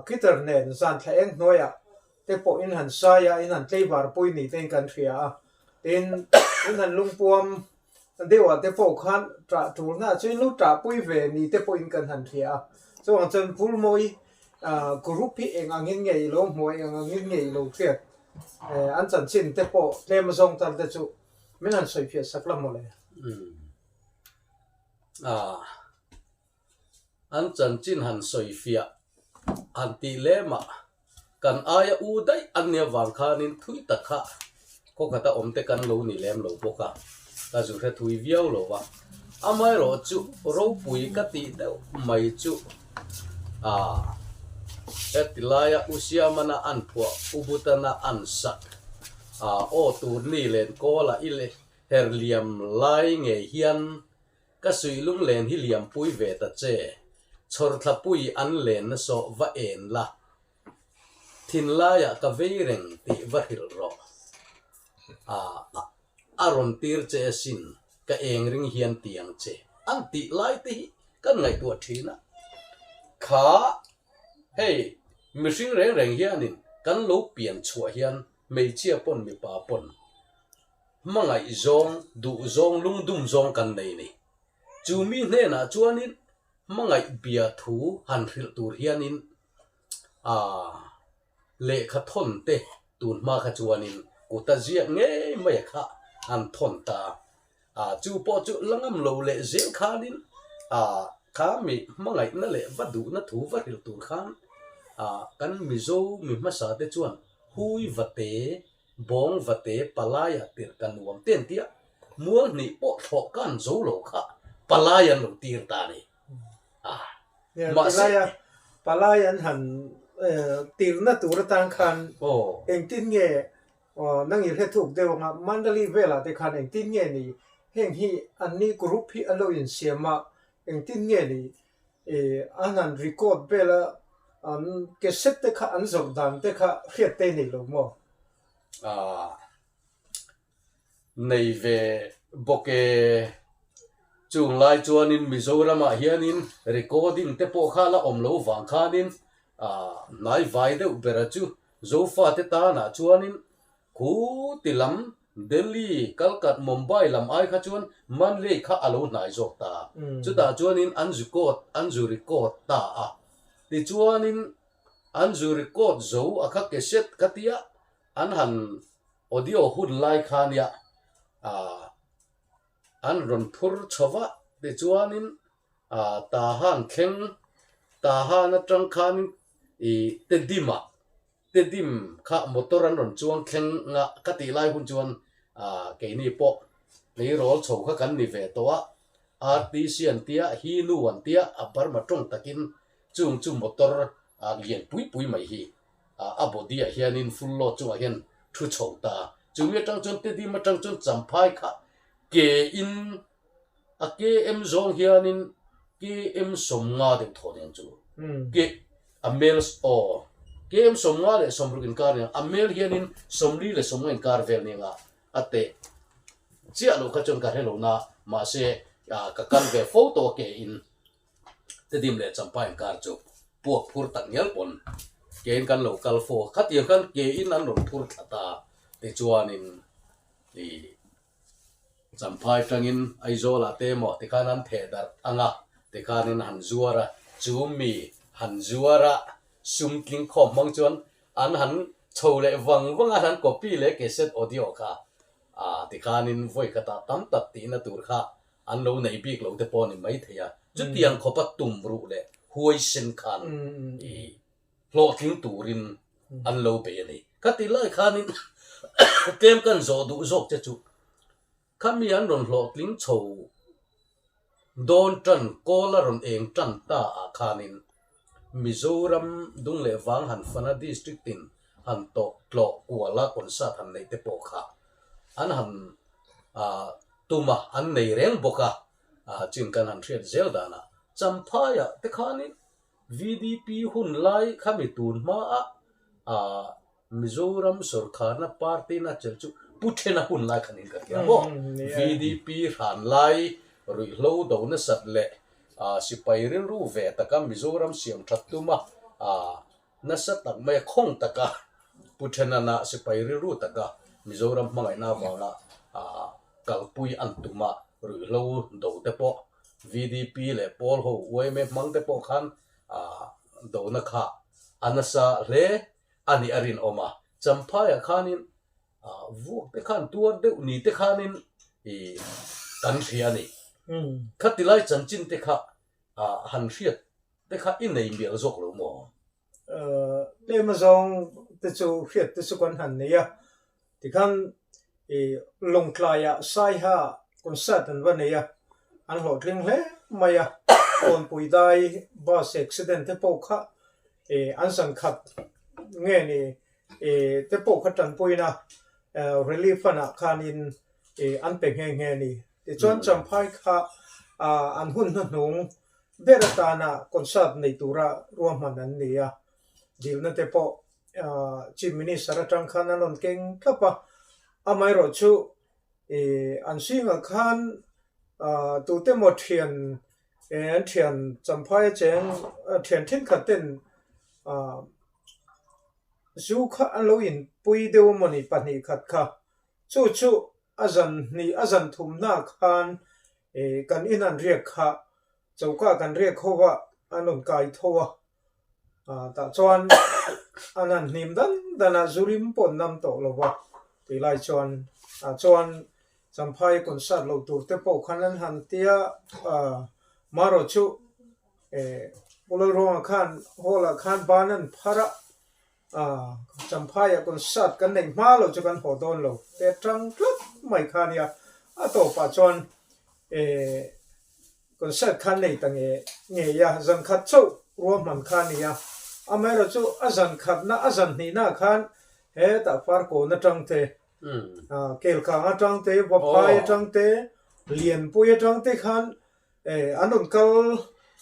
guitar nen zan thla eng hnuaiah te pawh in han sai a, in han tleivar pui ni tein kan hria a, tin in han lungpuam deuhah te pawh khan ṭah ṭulna chu in lo ṭahpui ve ni te pawhin kan han hria a, chuvang chuan Vulmawi group hi eng angin nge i lo hmuh a, eng angin nge i lo hriat an chanchin te pawh tlem zawng tan te chu min han sawi fiah sak la mawle. An chanchin han sawi fiah han tih lemah kan aia u daih an nia vang khanin thui tak kha khaw khata awm te kan lo ni lem lo bawk a, ka zu hre thui viau lo va. Amaherawhchu ropui ka tih deuh mai chu ah heti laia U Siamana an phuah, U Butana an sak ah aw tur ni len kawla i her liam lai ngei hian Ka suih lunglen hi liampui ve ta che, chhawrthlapui an lenna sawh va en la. Thinlaiah ka vei reng tih va hrilh rawh. A rawn tir che asin, ka eng ring hian ti ang che. An tih lai te hi kan ngaihtuah thin a. Kha hei mihring reng reng hianin kan lo pian chhuah hian hmeichhia pawn mipa pawn hmangaih zawng, duh zawng, lungdum zawng kan nei ni. Chu mi hnenah chuanin hmangaih bia thu han hrilh tur hianin Aaa, lehkha thawn te tun hma kha chuanin kut a ziak ngei mai a kha an thawn ta a. Aa, chu pawh chu la ngam lo leh zel khanin aa, kha mi hmangaihna leh va duhna thu va hrilh tur khan aa, kan Mizo mi hmasa te chuan hui va te, bawng va te, palai ah tirh ka nuam te an tia, mual hnih pawh thlawh kan zo lo kha palai an lo tir ta a ni. Aa, mahse. Palai an han tirna tur atan khan engtin nge nang i hre thuk deuh anga Mandali velah te khan engtin nge ni heng hi anni group hi a lo insiam a, engtin nge ni an han record vela an cassette te kha an zawrh dan te kha hriat te nei lo maw? Nei ve bawk e. Chung lai chuanin Mizoramah hianin recording te pawh kha la awm lo vang khanin hnai vai deuh bera chu Zofate tanah chuanin khu ti lam Delhi, Kalkat, Mumbai lam ai kha chuan Manley kha a lo hnai zawk ta. Chutah chuanin an zu court an zu record ta a. Tichuanin an zu record zo a kha cassette kha tia an han Audio hun lai kha nia ah an rawn phur chho va tichuanin ah Tahan thleng Tahan atang khanin ih Tedim ah Tedim kha motor an rawn chuang thleng a ka tih lai hun chuan ah keini pawh tleirawl chho kha kan ni ve tawh a RTC an tia Hinu an tia a Burma tawng takin chung chu motor ah lian pui pui mai hi a body ah hianin full load chungah hian thu chho ta. Chumi atang chuan Tedim atang chuan Champhai kha ke in a KM zawng hianin KM 50 deuh thaw nen chu ke a mel aw KM 50 leh 60 inkar nen a mel hianin 40 leh 50 inkar vel nen a a teh chiah loh kha chuan ka hre lo na mahse ka kal ve fo tawh a ke in. Tedim leh Champhai inkar chu puak phur tak ngial pawn kein kan lo kal fo a, khatiang khan kein an rawn phur thla ta tichuanin ih Champhai tangin Aizawlah te emaw tikhan an theh darh ang a, tikhanin han zuar a, chu mi han zuar a sum tling khawm hmang chuan an han chho leh vang vang a, an han copy leh cassette audio kha ah tikhanin vawi khatah tam tak tihna tur kha An lo nei bik lo te pawh a ni maithei a, chutiang khawpa tum ruh leh huaisen khan i hlawhtling turin an lo bei a ni. Ka ti lai khanin tlem kan zawh duh zawk che chu khami an rawn hlawhtling chho dawn tan kawl a rawn eng tan ta ah khanin Mizoram dung leh vang han fana district in han tawh tlawh kuala concert han neih te pawh kha an han tum a, an nei reng bawk a, chin kan han hriat zel danah Champhaiah te khanin VDP hun lai khami tun hmaa Mizoram sawrkharna party na chelh chu Pu Thena hun lai khanin ka hria maw? VDP hran lai ruihhlo do nasat leh sipai rilru ve taka Mizoram siam that tuma Nasa tak mai a khawng taka Pu Thenana sipai rilru taka Mizoram hmangaihna avanga kalpui an tum a, ruihhlo do te pawh VDP leh pawl ho yma hmang te pawh khan dona kha a nasa hle a nih a rinawm a. Champhaiah khanin vuak te khan tuar deuh ni te khanin kan hria a ni. Khatilai chanchin te kha han hriat Te kha i nei mial zawk lo maw? Tlem azawng te chu hriat te chu kan han nei a, tikhan i Lawngtlaiah Saiha concert an va nei a, an hlawhtling hle mai a, Kawnpui dai bus accident te pawh kha i an zan khat nge ni i te pawh kha tanpuina relief fund ah khanin i an pe nghe nghe a ni. Tichuan Champhai kha an hun hnuhnung Ber atana concert nei tura ruahman an ni a, dilna te pawh Chief Minister atang khan an rawn keng thlap a, amaherawh chu an zingah khan tute maw thian an thian Champhai a cheng thian thenkhat ten zu kha an lo inpui deuh amawni 2 khat kha chu chu a zan hnih a zan thumna khan kan in an riak kha choka kan riak ho a an rawn kai tho a tah chuan an han hnim dan dan a zu rim pawh an nam tawh lo va tih lai chuan ah chuan Champhai concert lo tur te pawh khan an han tia marawh chu Pu Lalruanga khan hall ah khan ban an phar a Champhai ah concert kan neih hma lo chu kan haw dawn lo te tang tlat mai kha nia a tawpah chuan Concert khan nei ta nge ngei a, zan khat chauh ruahman kha a ni a. Amaherawh chu a zan khatna, a zan hnihna khan hetah Farkawn atang te, Kelkang atang te, Vaphai atang te, Lianpui atang te khan an rawn kal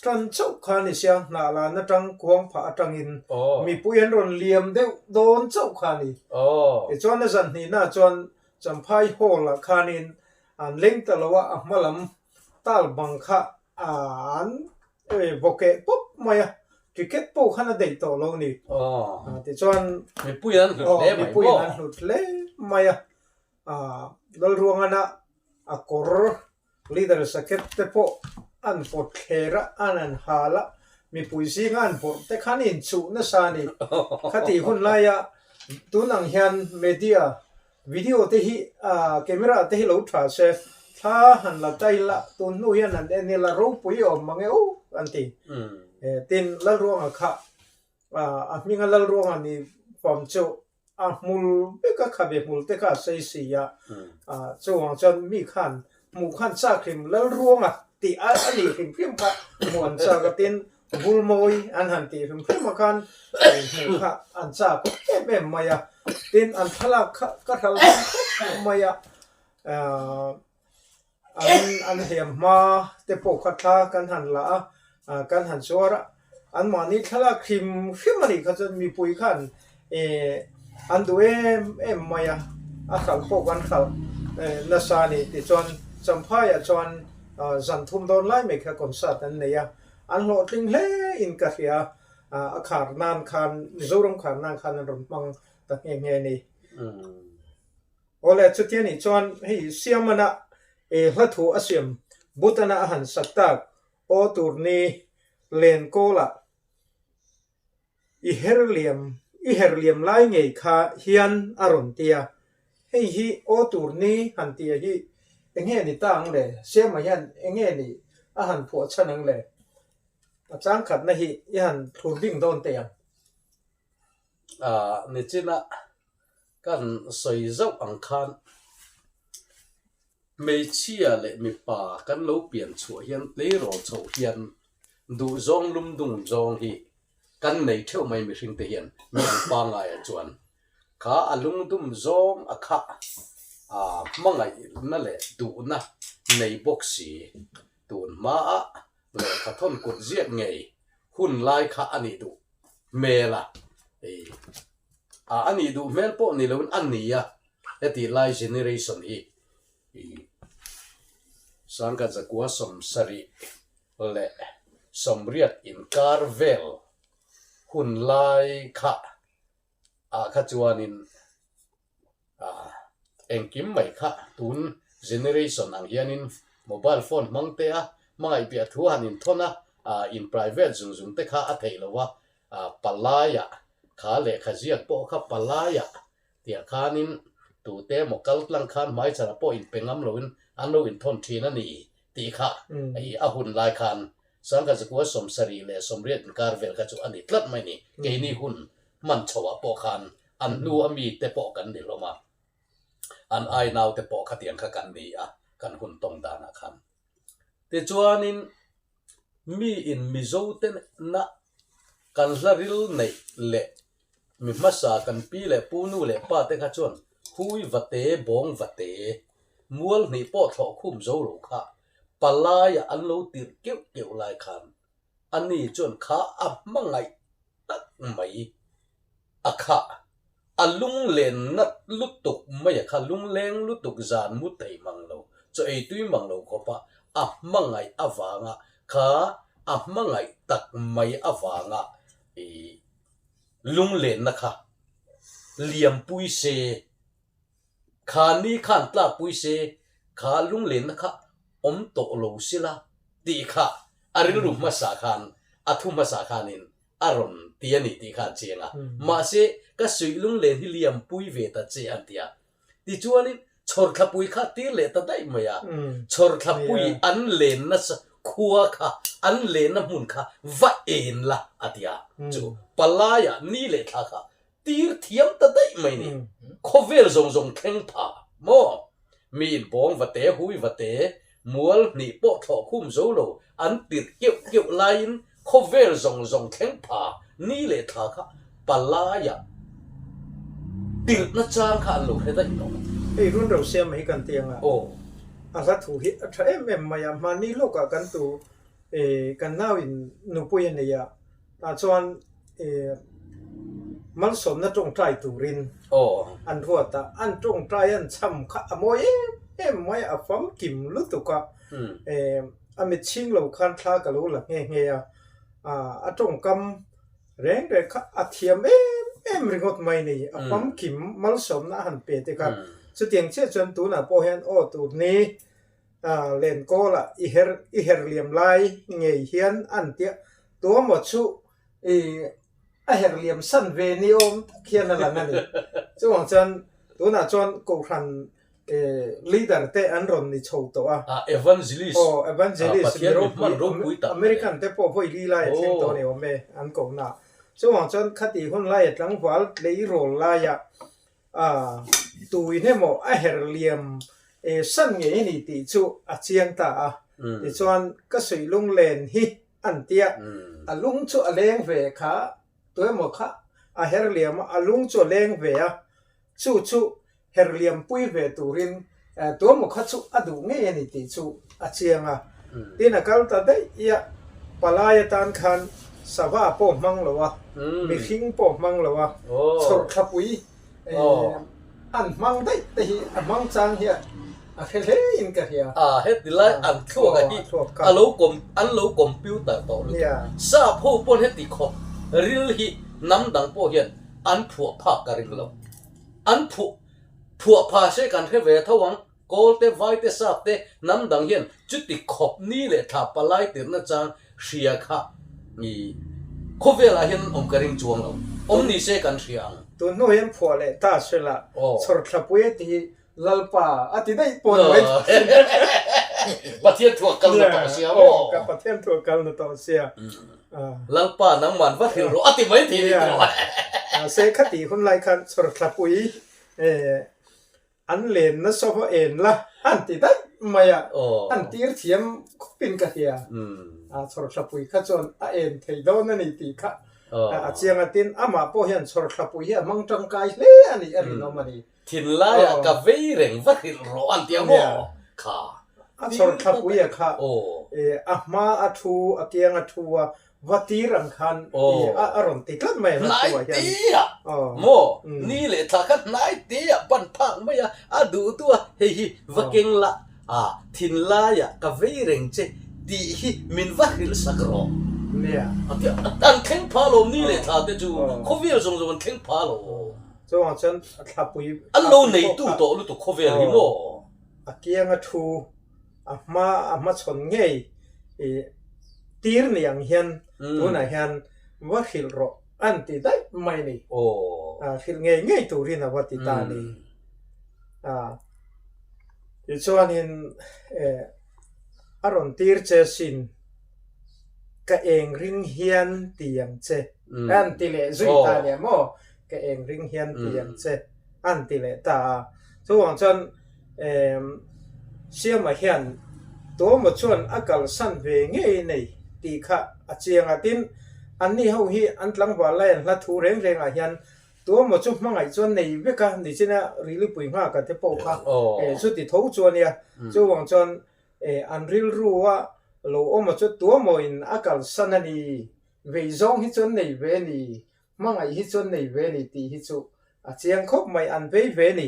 tan chauh kha a ni sia, hnah lan atang, kuang phah atangin mipui an rawn liam deuh dawn chauh kha a ni. Tichuan a zan hnihna chuan Champhai Hall-ah khanin an leng ta lo a, a hma lam tal bang kha an bawkeh pawp mai a, ticket pawh khan a deih tawh lo ni. Tichuan mipui an hlut hle mai mipui an hlut hle mai a, Lalruangana a kawr leader jacket te pawh an pawt thler a, an han hal a, mipui zinga an bawrh te khan inchuh nasa a ni. Khatih hun laia tun ang hian media Video te hi camera te hi lo tha se, thla han la ta ila, tun hnu hian han en ila ropui awm mang e u an ti. Tin, Lalruanga kha a hminga Lalruanga ni fam chu a hmul vek a, khabe hmul te kha a sei si a, chuvang chuan mi khan hmuh khan chak hrim Lalruanga tih a nih hrim hrim kha hmuh an chak a, tin Vulmawi an han tih hrim hrim a khan hmuh kha an chak em em mai a, tin an thlalak kha ka hral hman khawp mai a, an an hliam hma te pawh kha thla kan han la a, kan han zuar a, anmahni thlalak hrim hrim a nih kha chuan mipui khan ih an duh em em mai a, a hralh pawh kan hralh nasa a ni tichuan Champhaiah chuan zan thum dawn lai mai kha concert an nei a. An hlawhtling hle in ka hria, a khar nan khan, Mizoram khar nan khan an rawn hmang ta nghe nghe a ni. Awle, chutia nih chuan hei Siamana hla thu a siam Butana a han sak tak aw tur ni Lenkawlah I her liam, i her liam lai ngei kha hian a rawn ti a, hei hi aw tur ni han tia hi enge ni ta ang le, Siama hian enge ni a han phuah chhan ang le, a changkhatna hi i han thlur ding dawn teh ang. Ah, nichina kan sawi zauh ang khan hmeichhia leh mipa kan lo pian chhuah hian tleirawl chhoh hian duhzawng lumdung zawng hi kan nei theuh mai mihring te hian mi ang pangaiah chuan kha a lungdum zawng a kha a hmangaihna leh duhna nei bawk si tun hmaa lehkha thawn kut ziak ngei hun lai kha a nih duh hmel a, a nih duh hmel pawh ni loin a ni a, heti lai generation hi Sangkhat zakua 78 inkar vel hun lai kha ah kha chuanin engkim mai kha tun generation ang hianin mobile phone hmang te a hmangaih piah thu han inthawn a, in private zung zung te kha a theih lo a, palaiah kha lehkha ziak pawh kha palaiah Tiah khanin tute emaw kal tlang khan hmaichhanah pawh inpe ngam loin an lo inthawn thin a ni tih kha i a hun lai khan 1978 inkar vel kha chu a ni tlat mai ni. Keini hun hman chhoah pawh khan an hnu a mite pawh kan ni hlawm a, an ai naute pawh khatiang kha kan ni a kan hun tawng danah khan. Tichuanin mi in Mizo te na kan hla ril neih leh Mi hmasa kan pi leh pu nu leh pa te kha chuan hui vate bawng vate mual hnih pawh thlawh khum zo lo kha palaiah an lo tirh keuh keuh lai khan ani chuan kha a hmangaih tak mai. A kha a lunglen nat lutuk mai a kha lungleng lutuk zan mu thei mang lo, chaw ei tui mang lo khawpa a hmangaih avanga kha a hmangaih tak mai avanga i lunglenna kha liampui se, kha ni khan tlakpui se, kha lunglenna kha awm tawh lo sila tih kha a rilru hmasa khan a thu hmasa khanin a rawn ti a ni tih kha an chiang a. Mahse, ka suih lunglen hi liampui ve ta che an ti a. Tichuanin chhawrthlapui kha tir leh ta daih mai a. Chhawrthlapui an len nasa khua kha, an lenna hmun kha va en la a ti a. Chu palaiah ni leh thla kha tir thiam ta daih mai ni. Khawvel zawng zawng thleng pha maw? Mi in bawng va te, hui va te, mual hnih pawh thlawh khum zo lo an tirh keuh keuh laiin khawvel zawng zawng thleng pha ni leh thla kha palaiah tirhna chang kha an lo hre daih tawh. Hei run ro siam hi kan ti ang a, a hla thu hi a tha em em mai a, mahni lawkah kan tu kan nau in nupui a nei a, Tah chuan malsawmna tawngtai turin an ruat a, an tawngtai an chham kha a mawi em em mai a, a famkim lutuk a, a mit chhing lo khan thla ka lo la nghe nghe a, a tawngkam reng reng kha a thiam em em ringawt mai ni, a famkim malsawmna a han pe te kha, chutiang chiah chuan tunah pawh hian aw tur ni Lenkawla i her i her liam lai ngei hian an tia tuamaw chu i a her liam san ve ni awm tak hian a lang a ni. Chuvang chuan tunah chuan Kohhran leader te an rawn ni chho tawh a. A evangelist. Aw evangelist mi ropui American te pawh vawi li lai a thleng tawh a ni awm e an kohna. Chuvang chuan khati hun laia tlangval tleirawl laia A tuin emaw a her liam san ngei a ni tih chu a chiang ta a. Tichuan ka suih lunglen hi an tia, a lung chu a leng ve kha, tuemaw kha a her liam a, a lung chu a leng ve a, chu chu her liam pui ve turin tuemaw kha chu a duh ngei a ni tih chu a chiang a. Tin a kal ta daih i a, palai atan khan sava pawh hmang lo a, mihring pawh hmang lo a, chhawrthlapui an hmang daih te hi a hmang chang hi a hre hle in ka hria. A heti lai an thluak a hi a lo an lo computer tawh lutuk. Sap ho pawn heti khawp ril hi hnam dang pawh hian an phuah phak ka ring lo. An phuah phuah pha se kan hre ve tho ang. Kawl te, vai te, sap te, hnam dang hian chuti khawp ni leh thla palai tirhna chang hria kha i khawvelah hian awm ka ring chuang lo. Awm ni se kan hria ang. Tun hnu hian phuah leh ta sela, chhawrthlapui a ti hi Lalpa a ti daih pawh ni mai thei. Pathian thuah kal na tawh sia maw? Aw, ka Pathian thuah kal na tawh sia. Lalpa nangman va hrilh rawh a ti mai thei ni tawh. Se khati hun lai khan chhawrthlapui An len nasa va en la an ti daih mai a, an tir thiam khawpin ka hria. A chhawrthlapui kha chuan a en thei dawn a ni tih kha a chiang a, tin amah pawh hian chhawrthlapui hi a hmang tangkai hle a nih a rinawm a ni. Thinlaiah ka vei reng va hrilh rawh an ti a maw kha. A chhawrthlapui a kha a hma a thu a kiang a thu a Va tir ang khan a rawn ti tlat mai a hla thu ah hian. Hnai te ah maw ni leh thla kha hnai te ah ban phak mai a, a duh duh a hei hi va keng la a thinlai ah ka vei reng che tih hi min va hrilh sak rawh. Nia. An thleng pha lo ni leh thla te chu khawvel zawng zawng an thleng pha lo. Chuvang chuan thlapui An lo neitu tawh lutuk khawvel hi maw. A kianga thu a hma a hmachhawn ngei i tir ni ang hian tunah hian va hrilh rawh an ti daih mai ni. Hrilh ngei ngei turin a va ti ta a ni. Tichuanin a rawn tir che sin ka eng ring hian ti ang che an ti leh zui ta nia maw ka eng ring hian ti ang che an ti leh ta a. Chuvang chuan Siama hian tuamaw chuan a kalsan ve ngei nei tih kha a chiang a. Tin, anni ho hi an tlangval lai an hla thu reng rengah hian tuamaw chu hmangaih chuan nei vek a, nichina Rilipui nghaka te pawh kha chuti tho chu a nia. Chuvang chuan an rilrua lo awma chu tuamawin a kalsan a ni, vei zawng hi chuan nei ve a ni. Hmangaih hi chuan nei ve ni tih hi chu a chiang khawp mai, an vei ve ni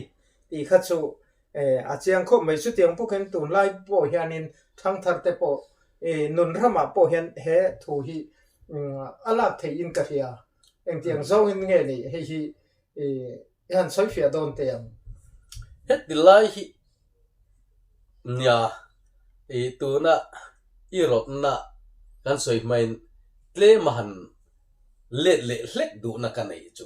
tih kha chu a chiang khawp mai. Chutiang bawkin tunlai pawh hianin thangthar te pawh nun ramah pawh hian he thu hi a lak theihin ka hria. Engtiang zawngin nge ni hei hi i han sawi fiah dawn teh ang? Heti lai hi nia i tuna i rawtna kan sawi hmain tlem a han let leh hlek duhna ka nei chu.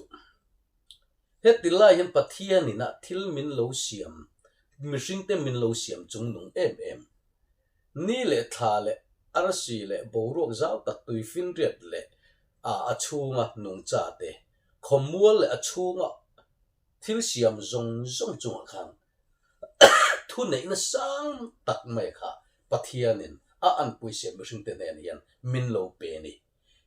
Heti lai hian Pathianin a thil min lo siam, mihringte min lo siam chungnung em em. Ni leh thla leh arsi leh boruak zau tak tuifinriat leh a a chhunga nungcha te, khawmual leh a chhunga thil siam zawng zawng chungah khan thuneihna sang tak mai kha Pathianin a anpui siam mihringte hnen hian min lo pe a ni.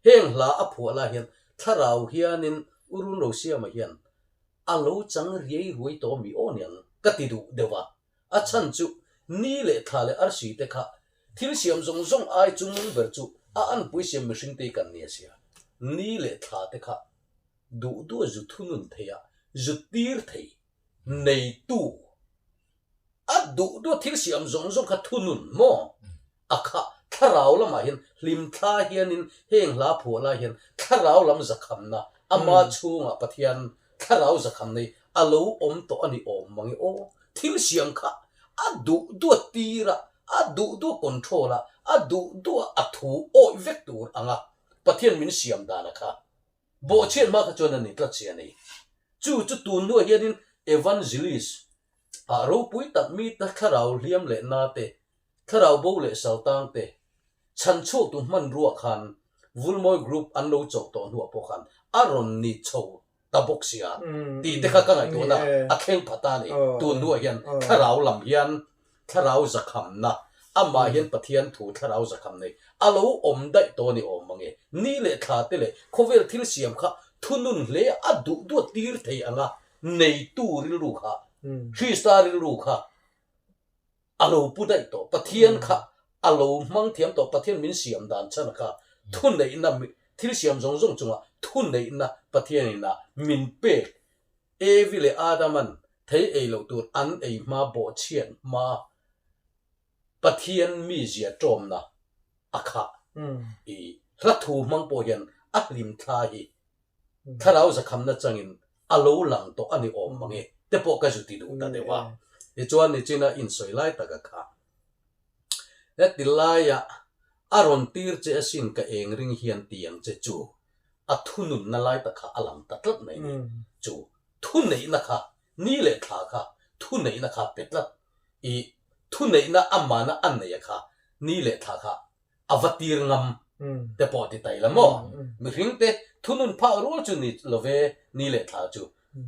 Heng hla a phuah lai hian thlarau hianin U Run Rosiama hian a lo chang riai ruai tawh mi aw niang ka ti duh deuh a. A chhan chu ni leh thla leh arsi te kha thil siam zawng zawng ai chungnung ber chu a anpui siam mihring te hi kan ni a sia. Ni leh thla te kha duh duh a zu thunun thei a, zu tir thei neitu a duh duh thil siam zawng zawng kha thunun maw? A kha thlarau lamah hian hlimthla hianin heng hla phuah lai hian thlarau lam zakhamna ama chhungah Pathian thlarau zakhamna hi a lo awm tawh a ni awm mang e aw. Thil siam kha a duh duh a tir a, a duh duh a control a, a duh duh a a thu awih vek tur anga Pathian min siam dana kha Bawhchhiat hma kha chuan a ni tlat si a ni. Chu chu tun hnuah hianin Evangelist ah ropui tak mi ta thlarau hliam leh na te, thlarau bo leh saltang te, chhan chhuaktu hmanrua khan Vulmawi Group an lo chauh tawh hnuah pawh khan a rawn ni chho ta bawk si a tih te kha ka ngaihtuahna a thleng phat a ni. Tun hnuah hian thlarau lam hian Thlarau zakhamna, Amah hian Pathian thu thlarau zakham nei a lo awm daih tawh a ni awm mange. Ni leh thla te leh khawvel thil siam kha thunun hle a duh duat tir thei ang a, neitu rilru kha, Krista rilru kha a lo pu daih tawh. Pathian kha a lo hmang thiam tawh, Pathian min siam dan chhan kha thuneihna, thil siam zawng zawng chungah thuneihna Pathianin a min pek Evi leh Adaman thei ei loh tur an ei hma bawhchhiat hma Pathian mizia ṭawmna a khah i hla thu hmang pawh hian a hlim thla hi thlarau zakhamna changin a lo lang tawh a ni awm mang e te pawh ka zu ti duh ta deuh a. Tichuan nichina insawi lai tak a khah. Heti laia a rawn tir che asin ka eng ring hian ti ang che chu a thununna lai tak kha a lang ta tlat mai ni. Chu thuneihna kha, ni leh thla kha thuneihna kha pe tlat. I thuneihna amana a neia kha ni leh thla kha a va tir ngam te pawh ti tai la maw? Mihring te thunun phah rual chu ni lo ve ni leh thla chu.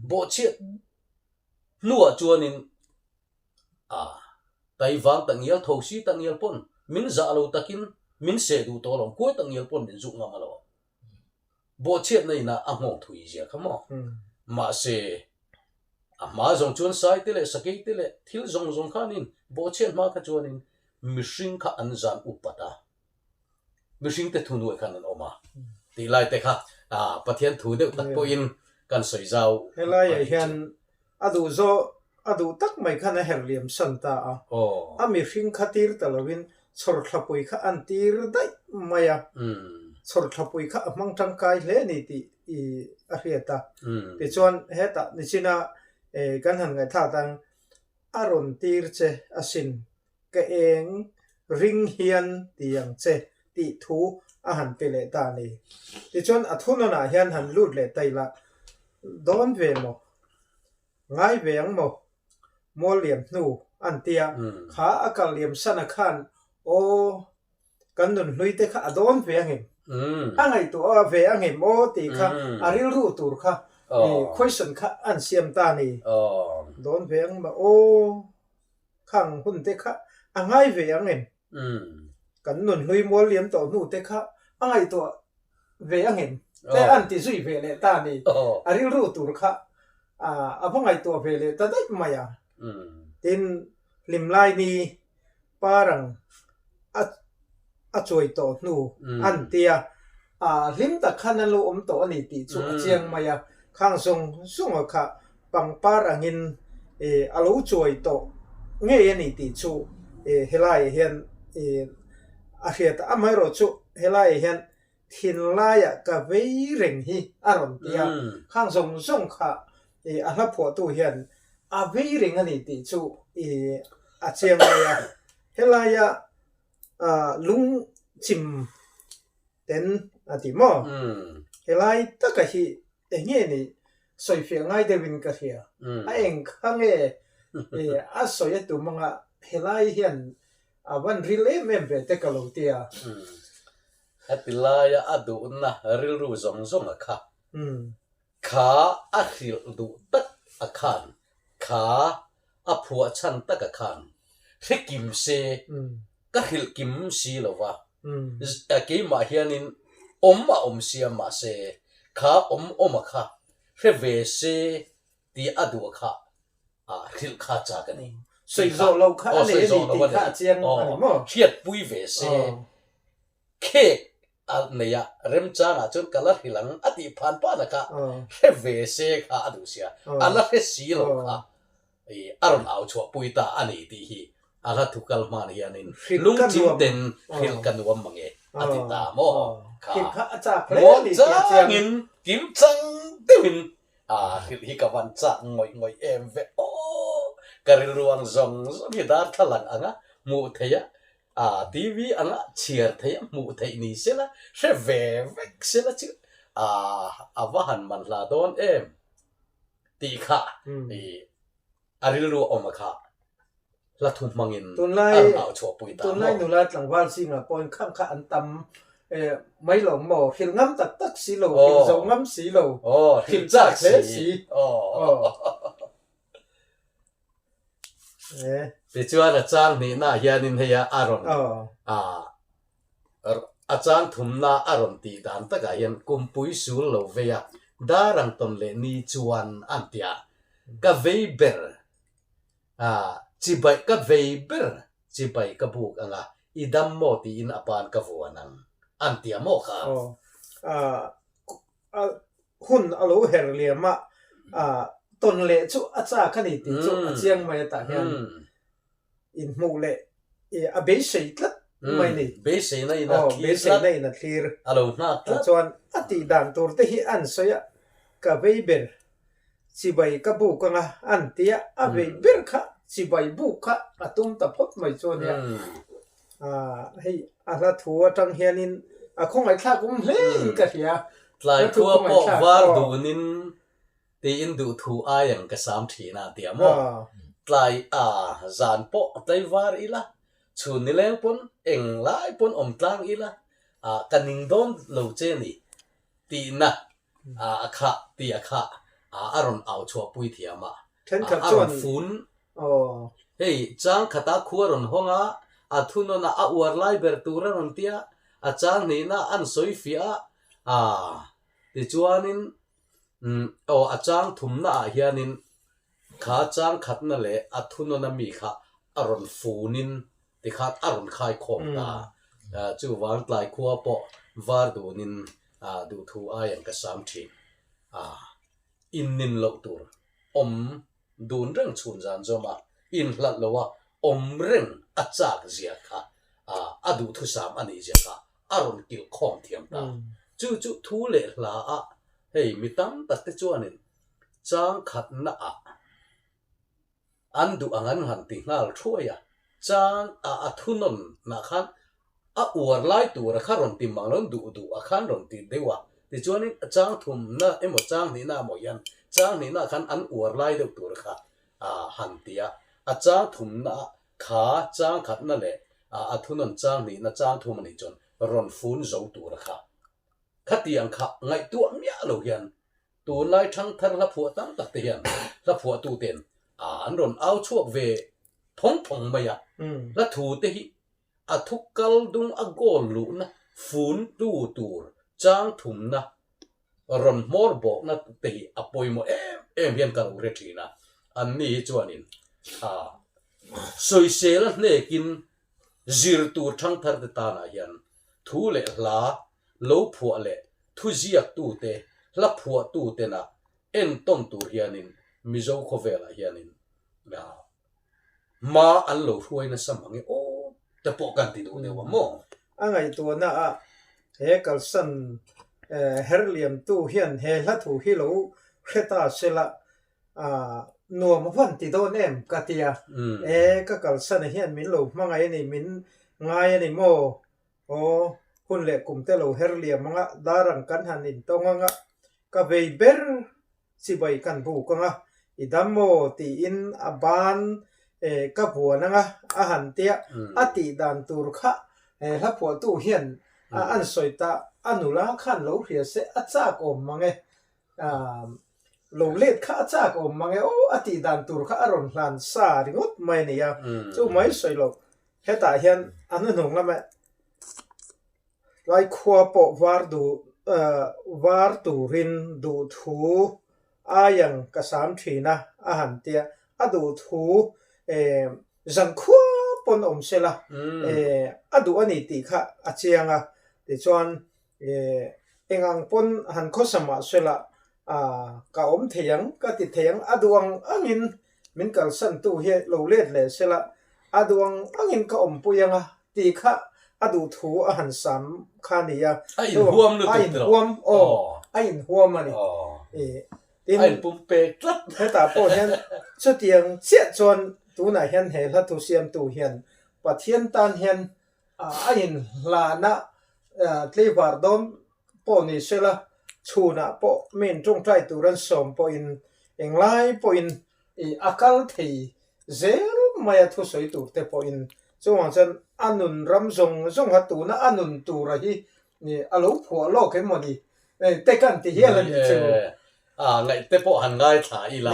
Bawhchhiat hnuah chuanin a taivang tak ngial, thosi tak ngial pawn min zah lo takin min seh duh tawh alawm, kuai tak ngial pawn min zuk ngam alawm. Bawhchhiatna inah a nghawng thui zia kha maw? Mahse, a hma zawng chuan sai te leh sakei te leh thil zawng zawng khanin bawhchhiat hma kha chuanin mihring kha an zan upat a, mihringte thunuai khan an awm a tih lai te kha Pathian thu deuh tak pawhin kan sawi zau. Helaiah hian a duh zawh a duh tak mai khan a herh liam san ta a, a mihring kha tir ta lovin chhawrthlapui kha an tir daih mai a, chhawrthlapui kha a hmang tangkai hle a ni tih i a hriat a. Tichuan hetah nichina kan han ngaihthlak ang a rawn tir che asin ka eng ring hian ti ang che tih thu a han pe leh ta a ni. Tichuan a thunawnah hian han lut leh ta ila, Dawn ve maw? Ngai ve ang maw? Mual liam hnu an ti a, kha a kal liam sana khan aw kan nun hlui te kha a dawn ve ang em? A ngaihtuah ve ang em aw tih kha a rilru tur kha question kha an siam ta a ni. Dawn ve ang maw aw? Khang hun te kha a ngai ve ang em? Kan nun hlui mual liam tawh hnu te kha a ngaihtuah ve ang em? Te an ti zui ve leh ta a ni. A rilru tur kha a va ngaihtuah ve leh ta daih mai a. Tin, hlimlai ni parang a a chuai tawh hnu an ti a. Ah hlim tak khan an lo awm tawh a ni tih chu a chiang mai a, khang zawng zawng a kha pangpar angin a lo chuai tawh ngei a ni tih chu helaiah hian a hriat a, amaherawh chu helaiah hian thinlaiah ka vei reng hi a rawn ti a, khang zawng zawng kha a hla phuahtu hian a vei reng a ni tih chu a chiang mai a, helaia lungchim ten a ti maw? Helai taka hi eng nge nih sawifiah ngai deuhin ka hria. A eng kha nge a sawi a tum anga helai hian a van ril em em ve te ka lo ti a. Heti laia a duhna rilru zawng zawng a kha. Kha a hrilh duh tak a khan, kha a phuah chhan tak a khan hre kim se ka hrilh kim si lo va, keimah hianin awm a awm sia mahse kha awm awm a kha hre ve se tih a duh a kha hrilh kha chak a ni. Sawi zawh lo kha a nei a ni tih kha a chiang a ni maw? Hriatpui ve se. Khek a nei a, remchangah chuan ka la hrilh ang a tih phan phan a kha hre ve se kha a duh sia, a la hre si lo kha i a rawn au chhuah pui ta a ni tih hi a hla thu kal hman hianin lungchim ten hrilh ka nuam mange a ti ta maw kha muangchangin kim chang deuhin a hrilh hi ka van chak ngawih ngawih em ve aw ka rilru ang zawng zawng hi darthlalang anga hmuh theih a A TV anga chhiar theih a hmuh theih ni sela, hre ve vek sela chu a a va han man hla dawn em tih kha i a rilru a awm a kha hla thu hmangin a rawn au chhuah pui ta maw? Tunlai nula tlangval zingah pawhin khang kha an tam mai lo maw? Hrilh ngam tak tak si lo, hrilh zo ngam si lo, hrilh chak hle si. Tichuan a chang hnihnaah hianin hei a a rawn a chang thumna a rawn tih dan takah hian kumpui sul lo vei a, dar ang tawn leh ni chuan an ti a, ka vei ber chibai ka vei ber chibai ka buk ang a, i dam maw tiin a pan ka vuan ang an ti a maw kha? A hun a lo her liam a, tawn leh chu a chak a ni tih chu a chiang mai a tah hian inhmuh leh a beisei tlat mai a ni. Beiseina in a thlir tlat. Beiseina in a thlir. A lo nghak tlat. Chuan a tih dan tur te hi an sawi a, ka vei ber chibai ka buk anga an ti a, a vei ber kha chibai buk kha a tum ta phawt mai chu a nia. Hei a hla thu atang hianin a khawngaihthlak awm hle in ka hria. Tlai khua pawh var dunin tiin duhthu ai ang ka sam thin a tia maw? Tlai a zan pawh tlai var ila, chhun nileng pawn eng lai pawn awm tlang ila, ka ning dawn lo che ni tihna a kha tih a kha a rawn au chhuah pui thiam a, a rawn fun. Hei chang khata khu a rawn hawng a, a thunawn a a uar lai ber tur a rawn tia, a chang hnihna an sawi fiah a, tichuanin aw a chang thumna ah hianin kha chang khatna leh a thunawn a mi kha a rawn funin tikhan a rawn khai khawm ta a, chuvang tlai khua pawh var dunin duhthu aiang ka sam thin a, innin loh tur awm dun reng chhun zan zawm a, inhlat lo a awm reng a chak zia kha a duhthusam a nih zia kha a rawn kilh khawm thiam ta. Chu chu thu leh hla a hei mi tam tak te chuanin chang khatna ah An duh ang an han ti nghal thuai a, chang a a thunawn nah khan a uar lai tur a kha rawn ti mang lo, an duh duh a khan rawn ti deuh a, tichuanin chang thumna emaw chang hnihna emaw hian chang hnihna ah khan an uar lai deuh tur kha a han ti a, a chang thumna ah kha chang khatna leh a thunawn chang hnihna chang thum a nih chuan rawn fun zo tur a kha khatiang kha ngaihtuah miah lo hian Tunlai thangthar hla phuah tam tak te hian hla phuahtu ten an rawn au chhuak ve thawng thawng mai a, hla thu te hi a thu kal dung a goal luhna fun tu tur chang thumna rawn hmawr bawkna te hi a pawimawh em em hian ka lo hre thin a, an ni hi chuanin sawisel a hnekin zir tur thangthar te tanah hian thu leh hla. lo phuah leh thuziaktute, hla phuahtutena entawn tur hianin Mizo khawvelah hianin hma an lo hruai nasa mang e aw te pawh kan ti duh deuh a maw? A ngaihtuahna ah he kalsan herliamtu hian he hla thu hi lo hre ta sela nuam a van ti dawn em ka ti a, e ka kalsan hian min lo hmangaih a ni, min ngai a ni maw? Aw, hun leh kum te lo her liam anga dar ang kan han intawng anga ka vei ber chibai kan buk anga i dam maw tiin a ban ka vuan anga a han tia a tih dan tur kha hla phuahtu hian an sawi ta a nula khan lo hria se a chak awm mang e. Lo let kha a chak awm mang e aw a tih dan tur kha a rawn hlan sa ringawt mai a ni a, chu mai sawi lo. Hetah hian a hnuhnung lama tlai khua pawh var duh var turin duhthu aiang ka sam thin a a han tia, a duhthu zankhua pawn awm sela a duh a ni tih kha a chiang a, tichuan Eng ang pawn han khawsa mah sela ka awm thei ang, ka ti thei ang, a duh ang angin min kalsantu hi lo let leh sela, a duh ang angin ka awmpui ang a tih kha a duh thu a han sam kha a ni a. A inhuam lutuk tiraw? A inhuam, aw, a inhuam a ni. Tin, a inpumpek tlat. Hetah pawh hian chutiang chiah chuan tunah hian he hla thu siamtu hian Pathian tan hian A inhlana tleivar dawn pawh ni sela, chhunah pawh mi intawngtai tur an sawm pawhin englai pawhin a kal thei zel mai a thusawi tur te pawhin chuvang chuan a nun ram zawng zawng kha tuna a nun tura hi a lo phuah lawk em maw ni te kan ti hial a ni chu. Ngaih te pawh han ngaithla ila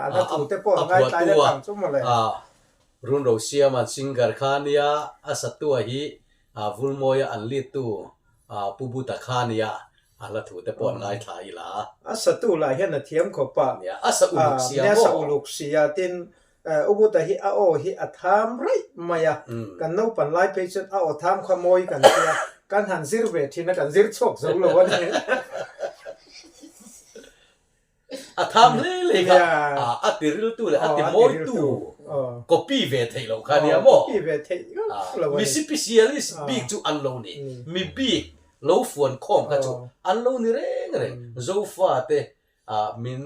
a phuahtu a Run Rosiama'n singer kha nia a satua hi Vulmawia an lead tu Pu Buta kha nia a hla thu te pawh an ngaithla ila. A satu lah hian a thiam khawp a. Nia a sa uluk sia maw? Nia a sa uluk sia tin U Buta hi a aw hi a tham raih mai a, kan naupan lai phei chuan a aw tham kha mawi kan tia, kan han zir ve thin a, kan zir chhuak zo lo a ni. A tham hle hle kha a ti riltu leh a ti mawitu copy ve theih loh kha nia maw? Copy ve theih lo a ni. Mi specialist bik chu an lo ni, mi bik lo fuan khawm kha chu an lo ni reng reng. Zofate min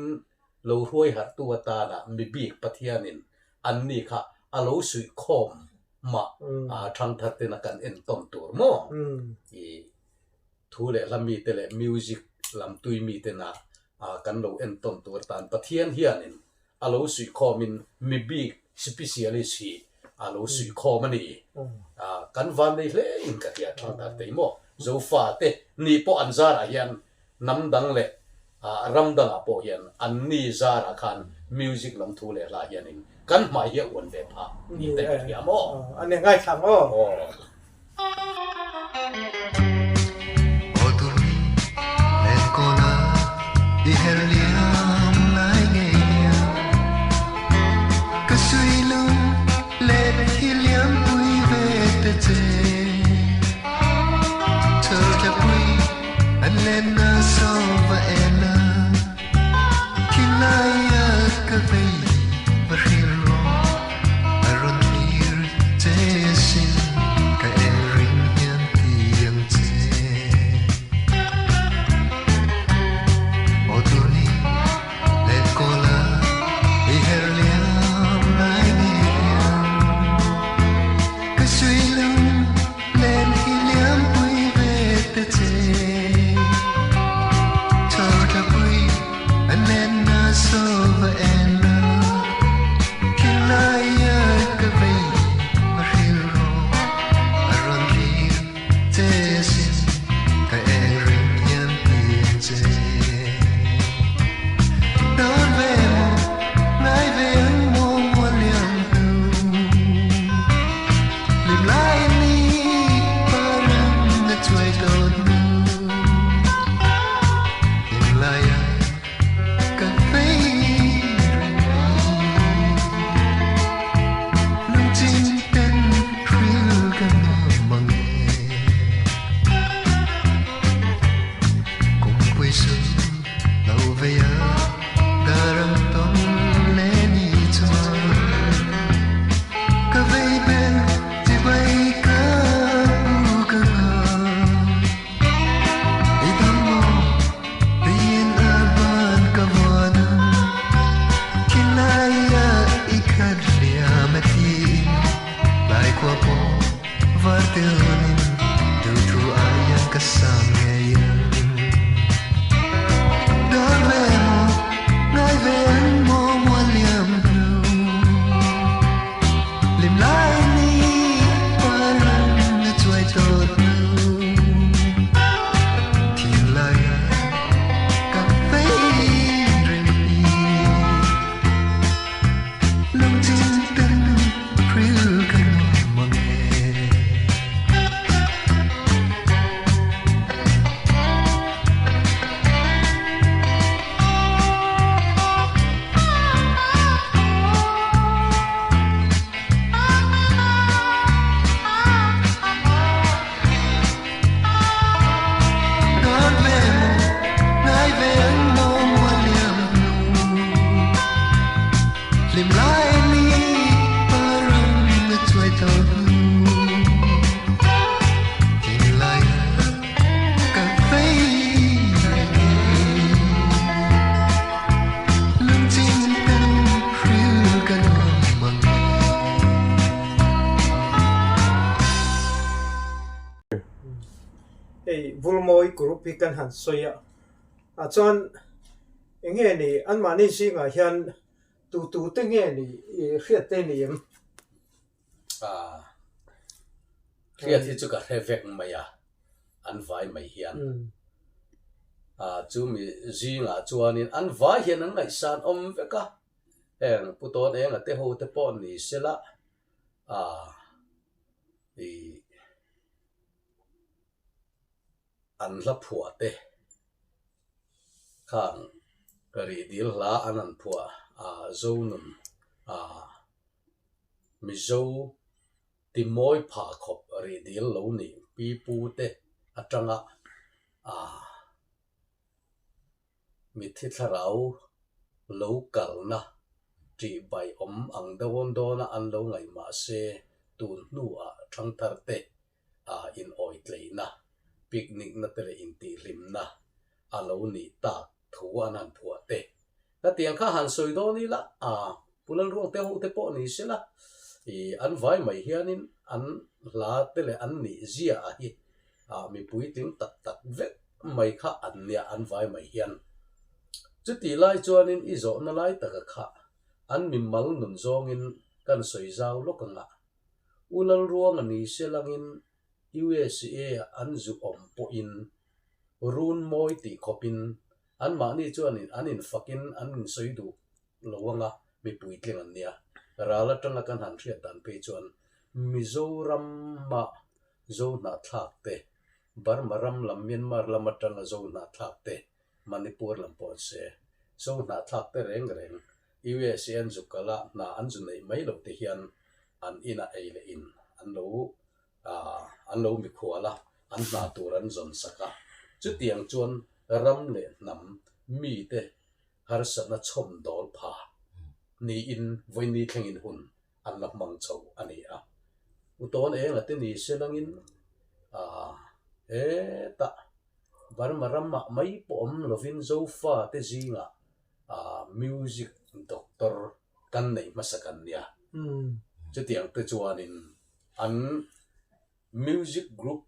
lo hruai harhtu atana mi bik Pathianin anni kha a lo suih khawm mah thangthar tena kan entawn tur maw? I thu leh hla mite leh music lam tui mitena kan lo entawn tur atan Pathian hianin a lo suih khawmin mi bik specialist hi a lo suih khawm a ni. Kan van nei hle in ka hria thangthar te hi maw? Zofa te ni pawh an zarah hian Hnam dang leh ram dangah pawh hian an ni zarah khan music lam thu leh hla hianin kan hmai hi a uan ve phah ni te ka hria maw? A ni ngaithlang aw. Aw tur ni len kawl a i her liam lai ngei nia Ka sui lung let hi liam pui ve te che Chho tla pui An lenna saw va en a, Khilai a ka vei va hril rawh, A rawn thlir che sin ka en ring hian ti ang che. Aw tur ni. Vulmawi group hi kan han sawi a, ah chuan eng nge ni anmahni zingah hian tu tu te nge ni i hriat te ni em? Ah, hriat hi chu ka hre vek mai a, an vai mai hian. Ah, chu mi zingah chuanin an vai hian an ngaihsan awm vek a, heng Pu Tawn Enga te ho te pawh ni sela, ah, i an hla phuah te khang rihdil hla an han phuah ah Zonun ah Mizo timawi phah khawp rihdil lo nih pipu te atanga ah Mitthi thlarau lo kalna ṭih baih awm ang dawn dawna an lo ngaih mah se tun hnuah ṭhangthar te ah inawitleihna, picnic na te leh intihhlimna a lo nih tak thu an han phuah te. Hetiang kha han sawi dawn ila a Pu Lalruang te ho te pawh ni sela ih an vai mai hianin an hla te leh an nih zia a hi ah mipui tling tak tak vek mai kha an nia an vai mai hian. Chutih lai chuanin i zawhna lai taka kha an mimal nun zawngin kan sawi zau lawk anga U Lalruanga ni selangin USA ah an zu awm pawhin run mawi tih khawpin anmahni chuanin an infakin an insawi duh lo anga mipui tling an nia. Ral atanga kan han hriat dan phei chuan Mizorama Zohnahthlak te, Burma ram lam Myanmar lam atanga Zohnahthlak te, Manipur lam pawh an se. Zohnahthlak te reng reng USA an zu kal a, hna an zu neih mai lo te hian an inah ei leh in an lo an lo mikhual a, an hna tur an zawn sak a. Chutiang chuan ram leh hnam mite harsatna chhawm dawl pha niin vawiin thlengin hun an la hmang chho a ni a. U tawn enga te ni se langin hetah Burma ramah mai pawh awm lovin Zofa te zingah music doctor kan neih hmasa kan nia. Chutiang te chuanin an music group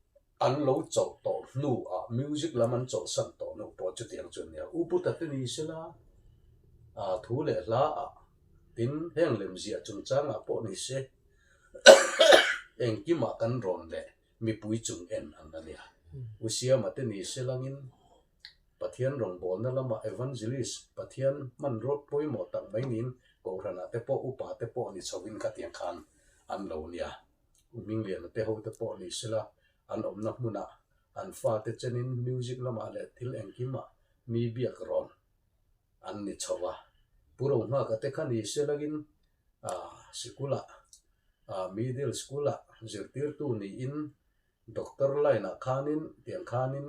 an lo chawlh tawh hnuah music lam an chawlhsan tawh hnu pawh chutiang chu an nia. U Puta te ni sela thu leh hla ah tin heng lemziah chungchangah pawh ni se engkimah kan rawn leh mipui chung en an la nia. U Siama te ni selangin Pathian rawngbawlna lamah Evangelist, Pathian hmanraw pawimawh tak mai niin Kohhranah te pawh upa te pawh ni chhovin khatiang khan an lo nia. U Hmingliana te ho te pawh ni sela an awmna hmunah an fate chenin music lamah leh thil engkimah mi biak rawn an ni chho a. Pu Rohnghaka te kha ni selangin sikulah middle school-ah zirtirtu niin Doctor line ah khanin tiang khanin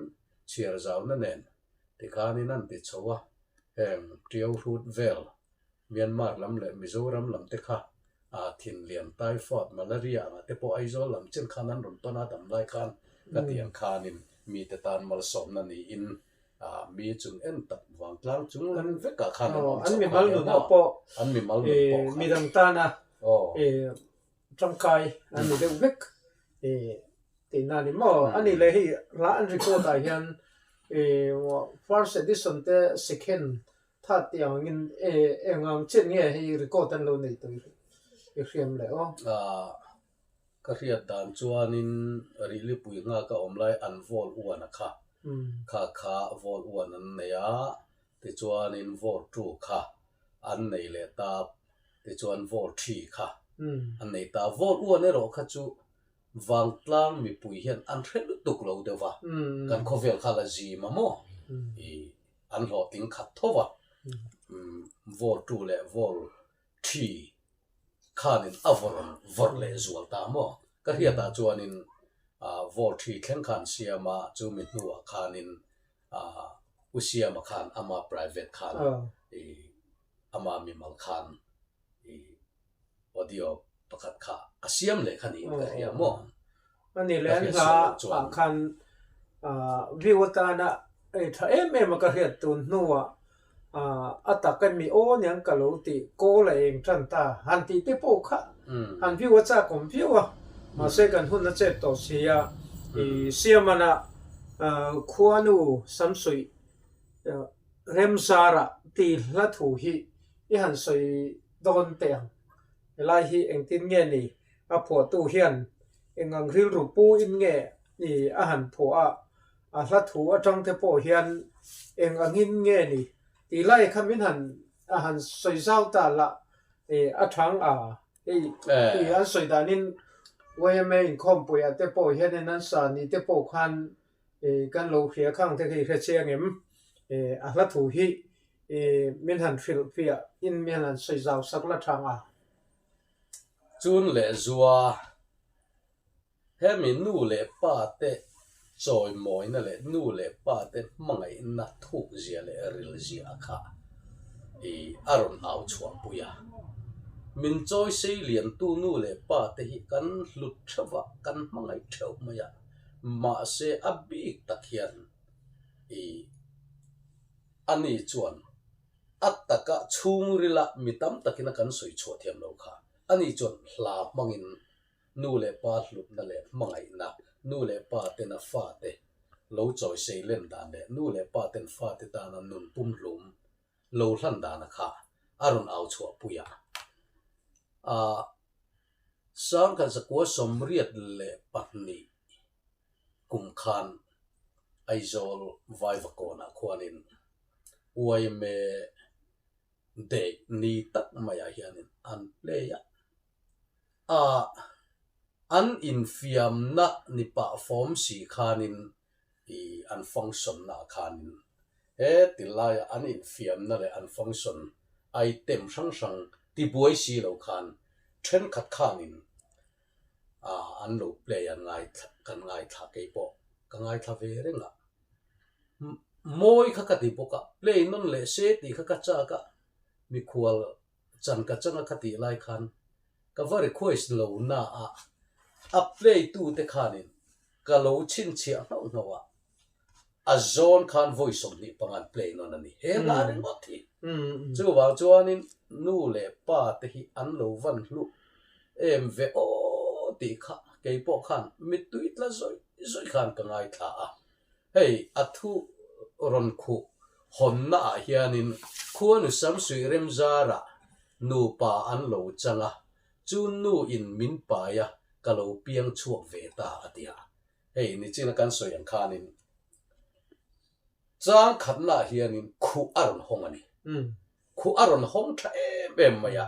chhiar zauna nen ti khanin an ti chho a, heng Tiau hrut vel, Myanmar lam leh Mizoram lam te kha ah thinlian, typhoid, malaria anga te pawh Aizawl lam chen khan an rawn pan a dam lai khan ka tiang khanin mite tan malsawmna niin ah mi chung en tak vangtlang chung lam vekah khan an awm chho kha nia maw? An mimal nun pawh khan. Midang tana Tangkai an ni deuh vek tihna a ni maw? A nih leh hei hla an record ah hian first edition te second third tih ang angin eng ang chet nge hei record an lo nei tawh i hriam leh aw? Ka hriat dan chuanin Rihlipui nghak a awm lai an vawl uan a kha kha kha vawl uan an nei a, tichuanin vawl tu kha an nei leh ta Tichuan vawl thi kha an nei ta. Vawl uan erawh kha chu vangtlang mipui hian an hre lutuk lo deuh va, kan khawvel kha la zim a maw? I an hlawhtling khat tho va. Vawl tu leh vawl thi khanin a vawrh vawrh leh zual ta maw? Ka hriatah chuanin vawl thi thleng khan siam a, chumi hnuah khanin U Siama khan ama private khan i Ama mimal khan i audio pakhat kha a siam leh kha niin ka hria maw? A ni leh an hla ah khan view atana ei tha em em a ka hriat tun hnuah a tak emi aw niang ka lo tih call a eng tan ta han tih te pawh kha han view a chak awm viau a mahse kan hun a chet tawh si a i siam ana. Khuanu Samsuih Remzara tih hla thu hi i han sawi dawn teh ang. Helai hi engtin nge ni? A phuahtu hian eng ang rilru pu in nge ni a han phuah a, a hla thu atang te pawh hian eng angin nge ni tih lai kha min han a han sawi zau ta lah a thang a hei tih an sawi danin yma inkhawmpuiah te pawh hianin an sa ni te pawh khan kan lo hria khang te kha i hre chiang em? A hla thu hi min han hrilh fiah in min han sawi zau sak la thang a. Chun leh zua hemi nu leh pa te chawimawina leh nu leh pa te hmangaihna thuk zia leh ril zia kha i a rawn au chhuah pui a. Min chawi sei liantu nu leh pa te hi kan hlut theuh a, kan hmangaih theuh mai a. Mahse a bik tak hian i ani chuan a taka chhungrila mi tam takin a kan sawi chhuah thiam lo kha. Ani chuan hla hmangin nu leh pa hlutna leh hmangaihna, nu leh pa tena fate lo chawi sei len dan leh nu leh pa ten fate tana nun pumhlum lo hlan dana kha a rawn au chhuah pui a. Ahh Sangkhat zakua 82 kum khan Aizawl Vaivakawnah khuanin yma Day ni tak maiah hianin an play a. Ahh an infiamna ni pah fawm si khanin i an function naah khanin he ti laia an infiamna leh an function item hrang hrang tibuai si lo khan thenkhat khanin an lo play an ngaithla kan ngaithla keipawh ka ngaithla ve reng a mawi kha ka ti bawk a play nawn leh se tih kha ka chak a mikhual chan ka changa kha tih lai khan ka va request lo na a a play tu te khanin Ka lo chhinchhiah hlauh hlauh a, a zawn khan vawi 25 an play nawn a ni. He hla ringawt hi. Chuvang chuanin nu leh pa te hi an lo van hluh em ve aw tih kha kei pawh khan mittui tla zawih zawih khan ka ngaithla a. Hei a thu rawn khuh hawnna ah hianin Khuanu Samsuih Remzara nupa an lo chang a, Chu nu in min pai a, ka lo piang chhuak ve ta a ti a. Hei nichina kan sawi ang khanin chang khatnaah hianin khuh a rawn hawng a ni. Khuh a rawn hawng tha em em mai a,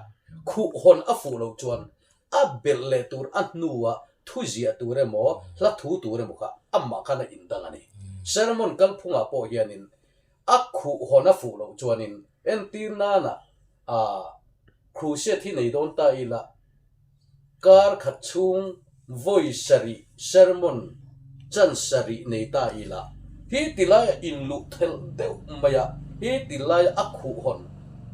khuh hawn a fuh loh chuan a belh leh tur a hnua thu ziah tur emaw hla thu tur emaw kha amah khan a indang a ni. Sermon kalphungah pawh hianin A khuh hawn a fuh loh chuanin entir nana a crusade hi nei dawn ta ila kar khat chhung vawi sarih sermon chan sarih nei ta ila hi ti laia inluh thelh deuh mai a, hi ti laia a khuh hawn,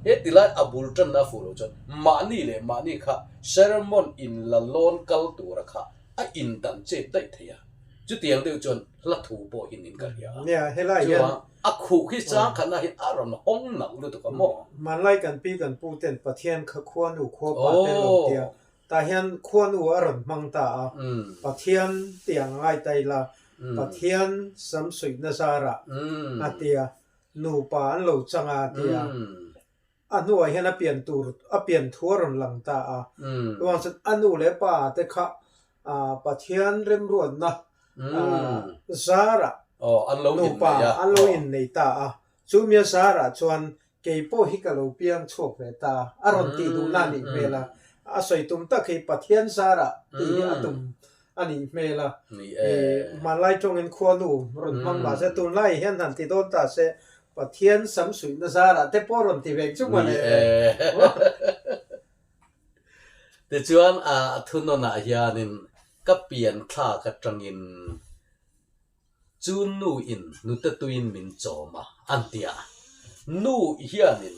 he ti lai a bul tanna a fuh loh chuan mahni leh mahni kha sermon inla lawn kal tura kha a indan chet daih thei a, chutiang deuh chuan hla thu pawh hi nin ka hria a. Nia, helai hian. Chuan a khuh khi chang khatna hi a rawn hawng nalh lutuk a maw? Hmanlai kan pi kan pu ten Pathian kha khuanu khua pa te lo tia, tah hian khuanu a rawn hmang ta a, Pathian tiang a ngai ta ila, Pathian sam suihna zarah a tia, nupa an lo chang a tia. A hnuah hian a pian tur a pian thu a rawn lang ta a. Chuvang chuan a nu leh pa te kha Pathian remruatna zarah nupa an lo innei ta a. Chumi a zarah chuan kei pawh hi ka lo piang chhuak ve ta a, a rawn tih duhna a nih hmel a. A sawi tum tak hi Pathian zarah tih hi a tum a nih hmel a. Hmanlai tawngin khuanu rawn hmang mah se tunlai hian han ti dawn ta se Pathian sam suihna zarah te pawh rawn ti vek chu mawle. Tichuan a thunawnah hianin ka pian thlak atangin chu nu in nute tuiin min chawm a an ti a. Nu hianin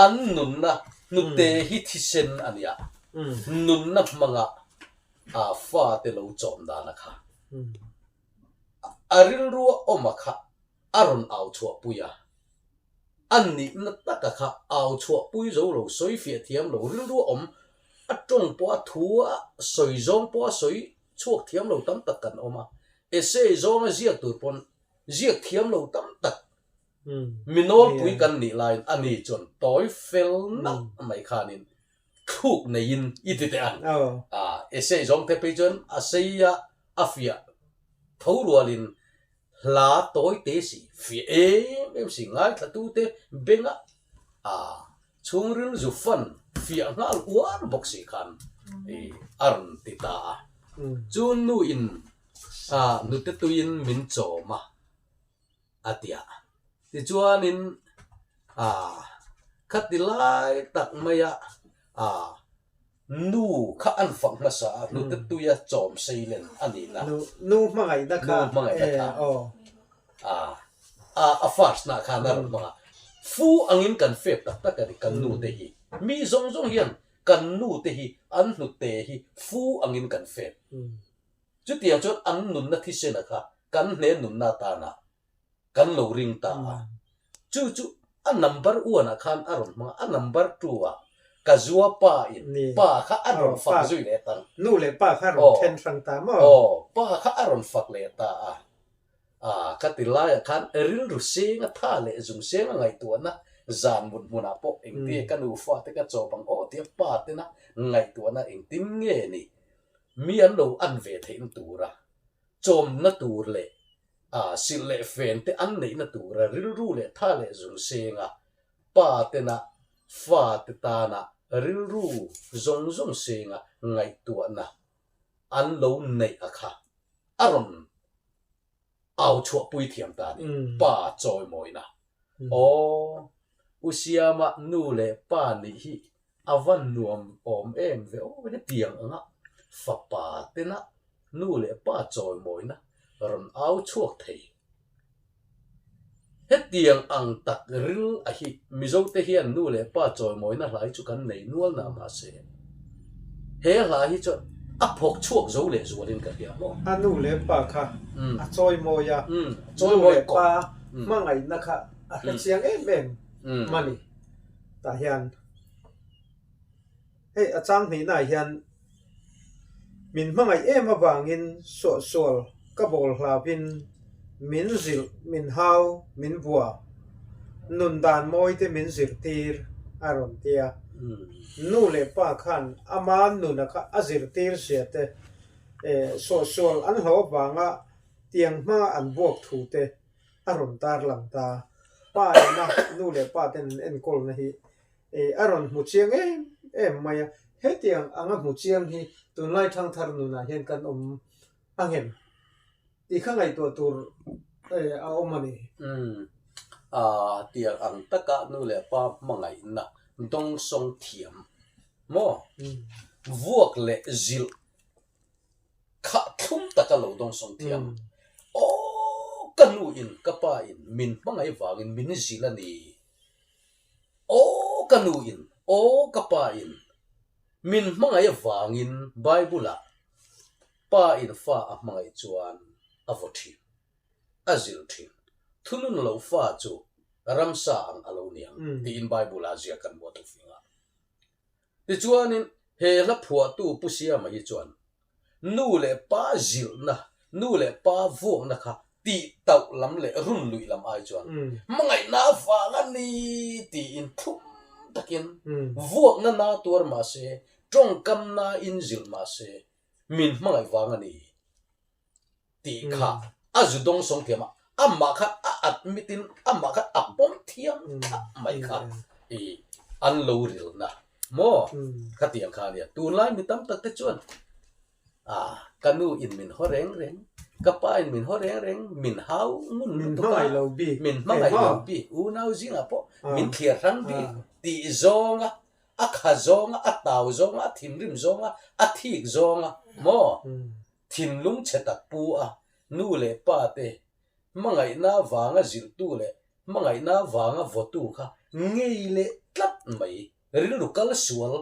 an nunna hnute hi thisen a nia, nunna hmanga a fate lo chawm dana kha a rilrua awma kha a rawn au chhuahpui a, a nihna taka kha au chhuahpui zo lo, sawi fiah thiam lo, rilru a awm, a tawng pawh a thu a sawi zawng pawh a sawi chhuak thiam lo tam tak kan awm a. Essay zawnga ziak tur pawn ziak thiam lo tam tak mi nawlpui kan nih laiin ani chuan tawi fel nalh mai khanin thluk neiin i ti teh ang. Essay zawng te phei chuan a sei a, a fiah tho rualin hla tawi te si, fiah em em si, ngaithlatute benga chhungril zu fan fiah nghal uar bawk si khan a rawn ti ta a. Chu nuin nute tuiin min chawm a, a ti a. Tichuanin khati lai tak maia nu kha an fak hmasa a, hnute tuia chawm sei len a ni na. Nu hmangaihna kha. Nu hmangaihna kha. A first na khan a rawn hmang a. Fu angin kan fep tak tak a ni kan nu te hi. Mi zawng zawng hian kan nu te hi an hnute hi fu angin kan fep. Chutiang chuan an nunna thisena kha kan hne nunna atana kan lo ring ta a. Chu chu a number one ah khan a rawn hmang a, a number two ah ka zua pa in pa kha a rawn fak zui leh ta. Nu leh pa kha a rawn then hrang ta maw? Aw, pa kha a rawn fak leh ta a. A, ka ti laiah khan rilru seng a tha leh zung seng a ngaihtuahna zan mut hmunah pawh engtin ka nufa te ka chawp ang aw tia pa tena ngaihtuahna engtin nge ni mi an lo an ve theihna tura chawmna tur leh a silh leh fen te an neihna tura rilru leh tha leh zung senga pa tena fa te tana rilru zawng zawng senga ngaihtuahna an lo neih a kha a rawn au chhuahpui thiam ta a ni. Pa chawimawina. Aw, U Siama nu leh pa nih hi a va nuam awm em ve aw, hetiang anga fapa tena nu leh pa chawimawina rawn au chhuak thei. Hetiang ang tak ril a hi Mizote hian nu leh pa chawimawina hla hi chu kan nei nual na mahse he hla hi chuan a phawk chhuak zo leh zualin ka hria maw? A nu leh pa kha a chawimawi a, nu leh pa hmangaihna kha a hre chiang em em mani tah hian hei a chang hnihnaah hian Min hmangaih em avangin suahsual ka bawl hlauhin min zilh, min hau, min bua, nun dan mawi te min zirtir a rawn ti a. Nu leh pa khan ama nuna kha a zirtir zia te, suahsual an hlauh avanga tiang hmanga an buak thu te a rawn tarlang ta. Pa ina nu leh pa ten an enkawlna hi A rawn hmu chiang em em mai a, hetiang anga hmu chiang hi tunlai thangthar nunah hian kan awm a ngem tih kha ngaihtuah tur a awm a ni. Umm, a tiang ang taka nu leh pa hmangaihna dawngsawng thiam maw? Vuak leh zilh kha thlum taka lo dawngsawng thiam. Aw, ka nu in ka pa in min hmangaih vangin min zilh a ni. Aw ka nu in, aw ka pa in, min hmangaih avangin Bible ah pa in fa a hmangaih chuan a vaw thin, a zilh thin. Thunun lo fa chu ramsa ang a lo niang tiin Bible ah ziak kan hmuh a thufing a. Tichuanin he hla phuahtu Pu Siama hi chuan nu leh pa zilhna, nu leh pa vuakna kha tih tauh lam leh run luih lam ai chuan hmangaihna avang a ni tiin thlum takin vuakna na tuar mah se, tawngkamna in zilh mah se min hmangaih vang a ni. Tih kha a zu dawng sawng thiam a, amah kha a admit in amah kha a pawm thiam thlap mai kha i an lo rilna maw khatiang kha a nia. Tunlai mi tam tak te chuan ah ka nu in min haw reng reng, ka pa in min haw reng reng, min hau ngun lutuk a, min hmangaih lo bik, unau zingah pawh min thliar hrang bik tih zawnga a kha zawnga, a tau zawnga, a thinrim zawnga, a thik zawnga maw Thinlung chhe tak pu a, nu leh pa te hmangaihna avanga zilhtu leh hmangaihna avanga vawtu kha ngei leh tlat mai, rilru kal sual,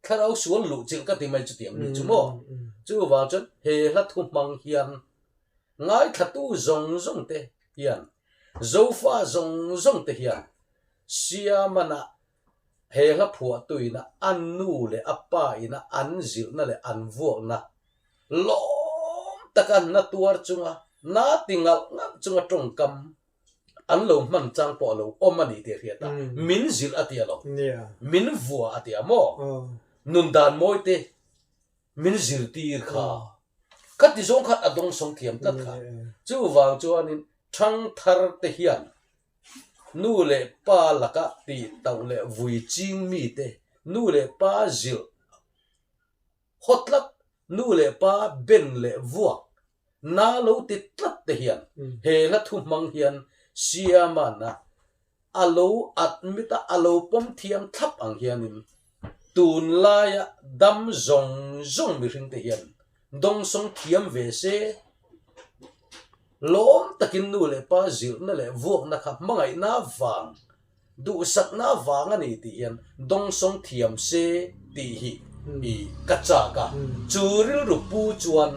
thlarau sual luh chilh ka ti mai chutiang mi chu maw? Chuvang chuan he hla thu hmang hian ngaithlatu zawng zawng te hian, Zofa zawng zawng te hian Siamana He hla phuahtuina a nu leh a pa ina an zilhna leh an vuakna lawm taka na tuar chunga Na ti ngalh ngalh chunga tawngkam an lo hman chang pawh a lo awm a ni tih a hriat a, min zilh a ti a lo, min vua a ti a maw? Nun dan mawi te min zirtir kha ka ti zawng khan a dawngsawng thiam tlat kha. Chuvang chuanin thangthar te hian nu leh pa laka tih tauh leh vui ching mite nu leh pa zilh haw tlat, nu leh pa ben leh vuak na lo ti tlat te hian he hla thu hmang hian Siamana a lo admit a, a lo pawm thiam thlap ang hianin tunlaia dam zawng zawng mihring te hian dawngsawng thiam ve se. Lawm takin nu leh pa zirna leh vuakna kha hmangaihna vang Duhsakna vang a ni tih hian dawngsawng thiam se tih hi i ka chak a, chu rilru pu chuan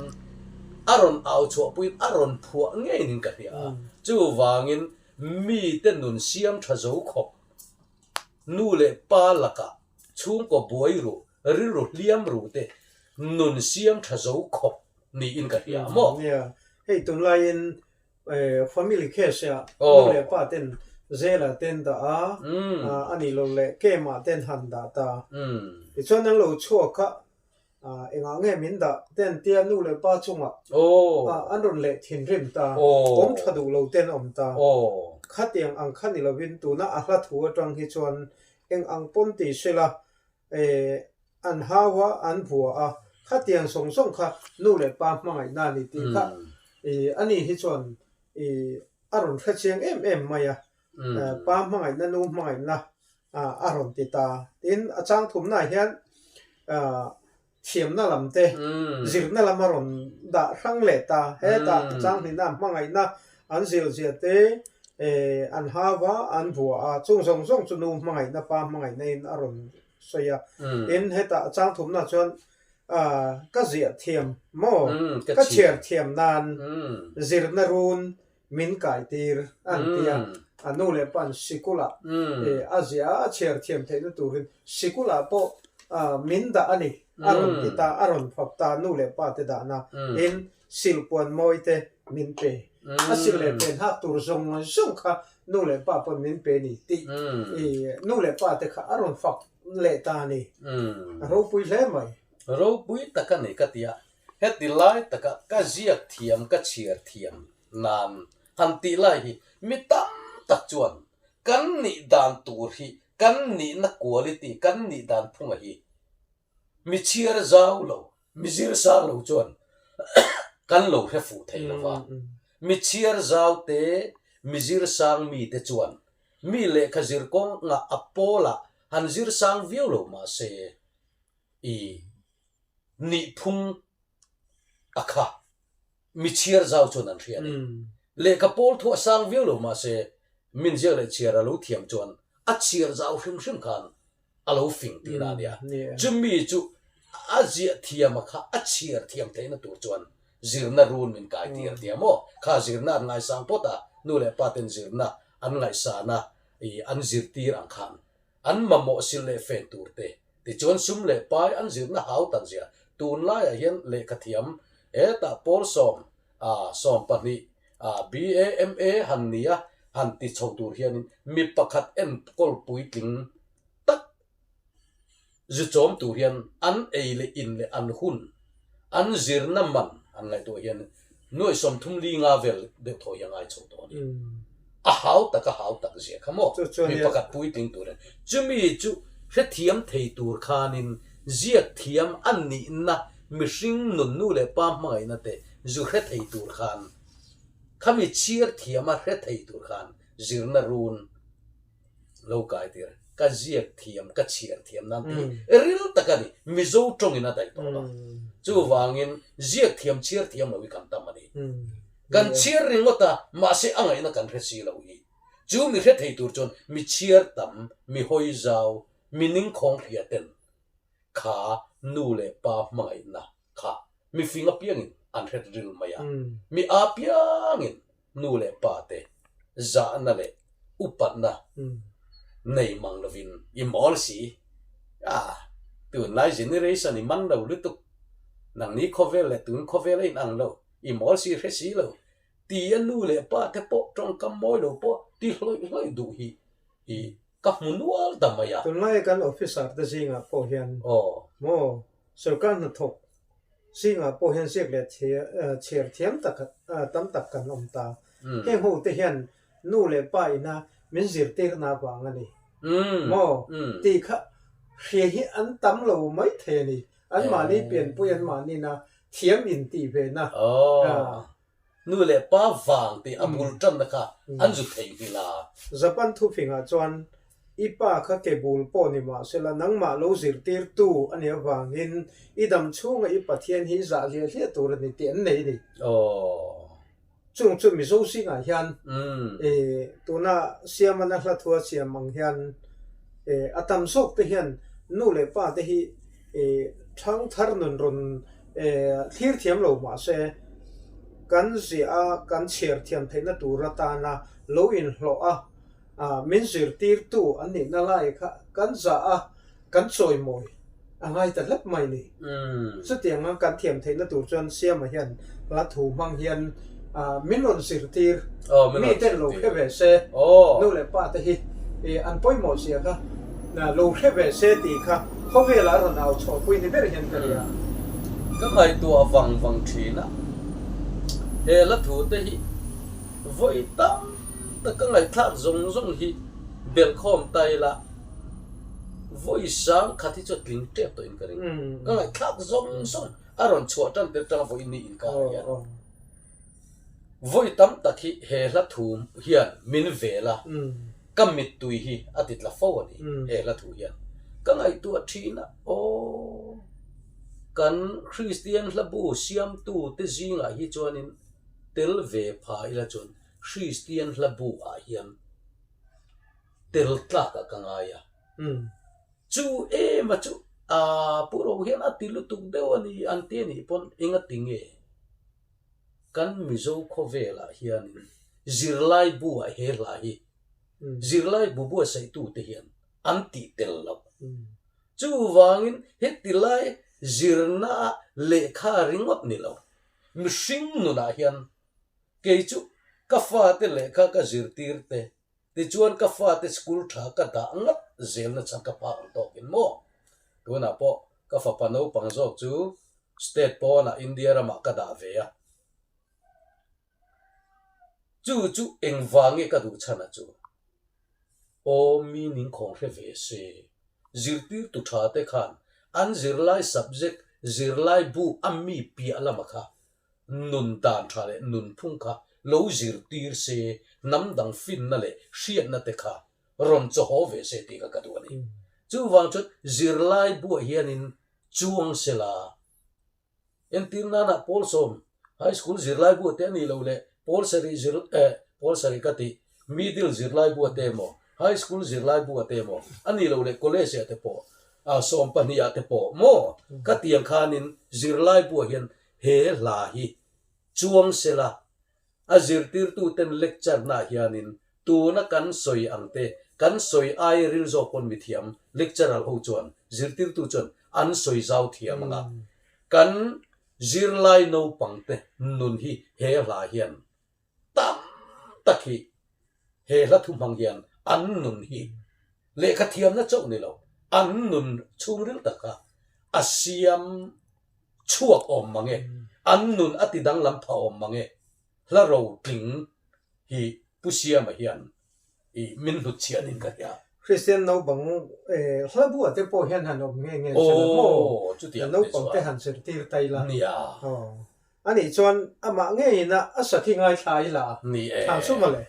a rawn au chhuahpuiin a rawn phuah ngeiin ka hria a, chuvangin mite nun siam tha zo khawp nu leh pa lakah chhungkaw buai ru, rilru hliam ru te nun siam tha zo khawp niin ka hria a maw? Nia, hei tunlaiin Family case ah nu leh pa ten zel ah ten dah a, a nih loh leh camp ah ten han dah ta. Tichuan an lo chhuak a, engah nge min dah ten tia nu leh pa chungah an rawn leh thinrim ta, awm tha duh lo ten awm ta. Khatiang ang kha ni lovin tuna a hla thu atang hi chuan eng ang pawn ti sela an hau a, an bua a, khatiang zawng zawng kha nu leh pa hmangaihna a ni tih kha ani hi chuan a rawn hre chiang em em mai a, pa hmangaihna nu hmangaihna a rawn ti ta. Tin, a chang thumnaah hian thiamna lam te, zirna lam a rawn dah hrang leh ta. Hetah a chang hnihna hmangaihna an zil zia te an hau a, an bua a, chung zawng zawng chu nu hmangaihna, pa hmangaihna in a rawn sawi a. Tin, hetah a chang thumna chuan ka ziah thiam maw, ka chhiar thiam nan zirna run min kai tir an ti a, a nu leh pa'n sikulah a ziah a, a chhiar thiam theihna turin sikulah pawh min dah a ni, a rawn ti ta, a rawn fap ta nu leh pa te dahna tin silhpuan mawi te min pe, a sil leh pen hak tur zawng zawng kha nu leh pa pawn min pe ni tih nu leh pa te kha a rawn fak leh ta a ni, a ropui hle mai. Ropui tak a ni ka ti a, Heti lai taka ka ziak thiam ka chhiar thiam nan han tih lai hi mi tam tak chuan kan nih dan tur hi kan nihna quality kan nih dan phunga hi mi chhiar zau lo mi zir sang lo chuan kan lo hre fuh thei lo va, mi chhiar zau te mi zir sang mi te chuan mi lehkha zir kawngah a pawlah han zir sang viau lo mahse i Nihphung a kha mi chhiar zau chuan an hria a ni. Lehkha pawl thu a sang viau lo mahse min ziak leh chhiar a lo thiam chuan a chhiar zau hrim hrim khan a lo fing tihna a nia. Chumi chu a ziah thiam a kha a chhiar thiam theihna tur chuan zirna run min kai tir a tia maw? Kha zirna an ngaisang phawt a, nu leh pa ten zirna an ngaihsan a, an zirtir ang khan An mamawh sil leh fen tur te, tichuan sum leh pai an zirna hau tak zia tunlaiah hian lehkhathiam hetah pawl sawm a 12 a BAMA han ni a han ti chho tur hianin mi pakhat enkawl puitling tak zu chawm tur hian an ei leh in leh an hun an zirna man han ngaihtuah hian nuai 30 li nga vel deuh thaw hi a ngai chho tawh a ni. A hau tak a hau tak zia kha maw? Mi pakhat puitling tur hian chumi chu hrethiam thei tur khanin ziak thiam a nihna mihring nun nu leh pa hmangaihna te zu hre thei tur khan khami chhiar thiama hre thei tur khan zirna run Lo kai tir, ka ziak thiam, ka chhiar thiam nan tih ril tak a ni. Mizo tawngin a daih tawh lo. Chuvangin ziak thiam chhiar thiam lo hi kan tam a ni. Kan chhiar ringawt a, mahse a ngaihna kan hre si lo hi. Chu mi hre thei tur chuan mi chhiar tam, mi hawi zau, mi ningkhawng hria ten kha nu leh pa hmangaihna kha mi fing apiangin an hret ril mai a. Mi apiangin nu leh pa te zahna leh upatna nei mang lovin i mawl si. Ah, tunlai generation i man lo lutuk. Nangni khawvel leh tun khawvel a inang lo, i mawl si hre si lo. Ti a nu leh pa te pawh tawngkam mawi lo pawh ti hlawih hlawih duh hi i ka hmu nual ta mai a. Tunlai kan officer te zingah pawh hian maw sorkar hnathawk zingah pawh hian ziak leh chhiar thiam tak tam tak kan awm ta. Heng ho te hian nu leh pa ina min zirtirna avang a ni maw tih kha hria hi an tam lo mai thei a ni. Anmahni pianpui anmahnina thiam intih ve na. Aw. Nu leh pa vang tih a bul tanna kha an zu thei nghilh a. Japan thufingah chuan i pa kha ke bul pawh ni mah sela nangmah lo zirtirtu a nih avangin i dam chhunga i Pathian hi zah hliah hliah tur a ni tih an nei a ni. Aw. Chung chu Mizo zingah hian tuna Siamana hla thua siam ang hian a tam zawk te hian nu leh pa te hi thang thar nun rawn thlir thiam lo mah se kan ziah a, kan chhiar thiam theihna tur atana lo inhlawh a, min zirtirtu an nihna lai kha kan zah a, kan chawimawi a ngai ta hlep mai ni. Chutianga kan thiam theihna tur chuan Siama hian hla thu hmang hian min rawn zirtir, miten lo hre ve se, nu leh pa te hi an pawimawh zia kha lo hre ve se tih kha khawvela a rawn au chhuahpui ni ber hian ka ria. Ka ngaihtuah vang vang thin a, he hla thu te hi vawi tam tak ka ngaihthlak zawng zawng hi belhkhawm ta ila, Vawi sang khat hi chu a tling tep tawh in ka ring. Ka ngaihthlak zawng zawng a rawn chhuah tan tir tanga vawi ni in kar hian vawi tam tak hi he hla thu hian min vel a, ka mittui hi a ti tla fo a ni he hla thu hian. Ka ngaihtuah thin a, aw kan Kristian hlabu siamtu te zingah hi chuanin tel ve pha ila chuan Kristian hlabu ah hian tel tlak ah ka ngai a. Chu em a chu a Pu Ro hian a ti lutuk deuh a ni an ti a nih pawn eng a ti nge? Kan Mizo khawvel ah hianin zirlai bu ah he hla hi zirlai bu buatsaihtu te hian an tih tel loh. Chuvangin heti lai zirna ah lehkha ringawt ni lo mihring nunah hian kei chu ka fate lehkha ka zirtir te Tichuan ka fate school tha ka dah ngat zelna chhan ka phak ang tawkin maw? Tunah pawh ka fapa naupang zawk chu state pawnah India ramah ka dah ve a. Chu chu engvang nge ka duh chhan a chu? Aw mi ning khawng hre ve se. Zirtirtu tha te khan an zirlai subject zirlai bu a mi piah lama kha Nun dan tha leh nunphung kha lo zirtir se, hnam dang finna leh hriatna te kha rawn chawhaw ve se tih kha ka duh a ni. Chuvang chuan zirlai buah hianin chuang sela, entir nana pawl sawm high school zirlai buah te a nih loh leh pawl sarih zir eh pawl sarih ka tih middle zirlai buah te emaw high school zirlai buah te emaw a nih loh leh college ah te pawh sawm pahnih ah te pawh maw ka tiang khanin zirlai buah hian He hla hi chuang sela a zirtirtuten lecture naah hianin tuna kan sawi ang te, kan sawi ai ril zawk pawn mithiam lecturer ho chuan, zirtirtu chuan an sawi zau thiam ang a, kan zirlai naupangte nun hi he hla hian tam tak hi he hla thu hmang hian an nun hi lehkha thiamna chauh ni lo, an nun chhungril taka a siam chhuak awm mang e, an nun a ti danglam pha awm mang e, hla ro tling hi Pu Siama hian i min hlut chhiat in ka hria. Kristian naupang hla buah te pawh hian han awm nge nge se la maw? Naupang te han zirtir ta ila. Nia. Anih chuan amah ngeiin a sakhi ngaithla ila thlang chu mawle.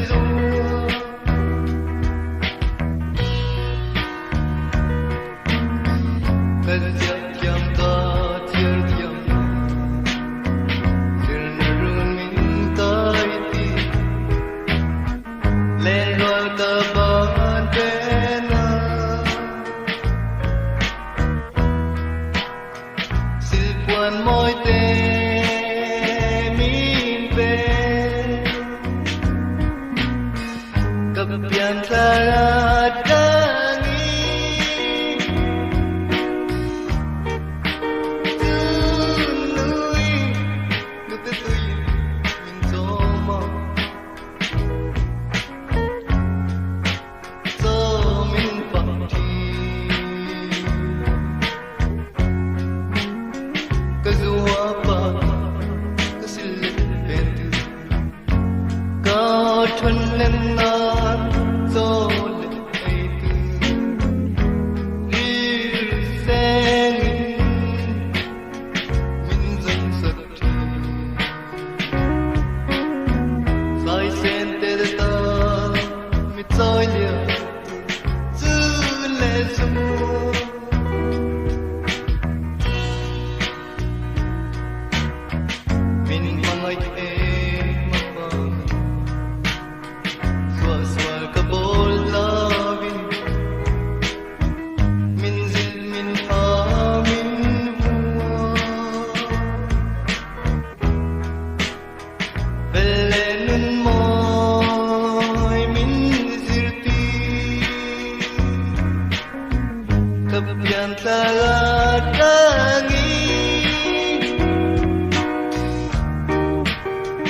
zual. Ka ziah thiam ka chhiar thiam lo, zirna run min kai ti. Lenrual ka ban pen a. Silpuan mawi te min pe. Ka pian thlar atangin Chunui nute tui min chawm a. Chawmin fak thin. Ka zua pa ka sil let pen tu. Ka than len nan chaw leh ei tu. Rir seng in min zawng sak thin. Sai sen te te tan mi chawi lian tu chu le zual. Min hmangaih em avangin suahsual ka bawl lovin min zilh min ha min vuah. Fel leh nun mawi min zirtir. Ka pian thlar atangin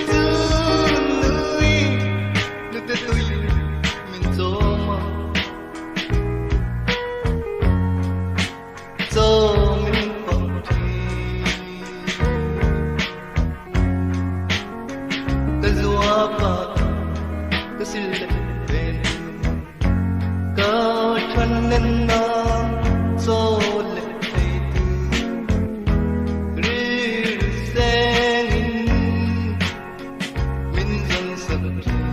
Chunui nute tui min chawm a. Chaw min fak thin. Ka zua pa ka sil leh ven tu. Ka than nen na chaw leh ei tu. Rir seng in min zawn sak thin.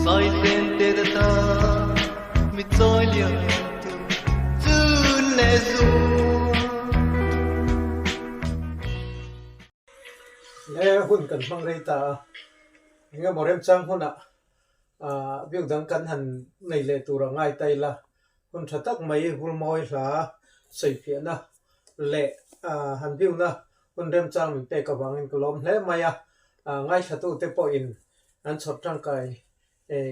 Sai sen te da ta mi chawi lian tu chun leh zual. Le hun kan hmang rei ta a, engemaw remchang hunah biak dang kan han nei leh tur a ngai ta ila, hun tha tak mai Vulmawi hla sawifiahna leh han biuna hun remchang min pek avangin ka lawm hle mai a, ngaithlatute pawhin an chhawr tangkai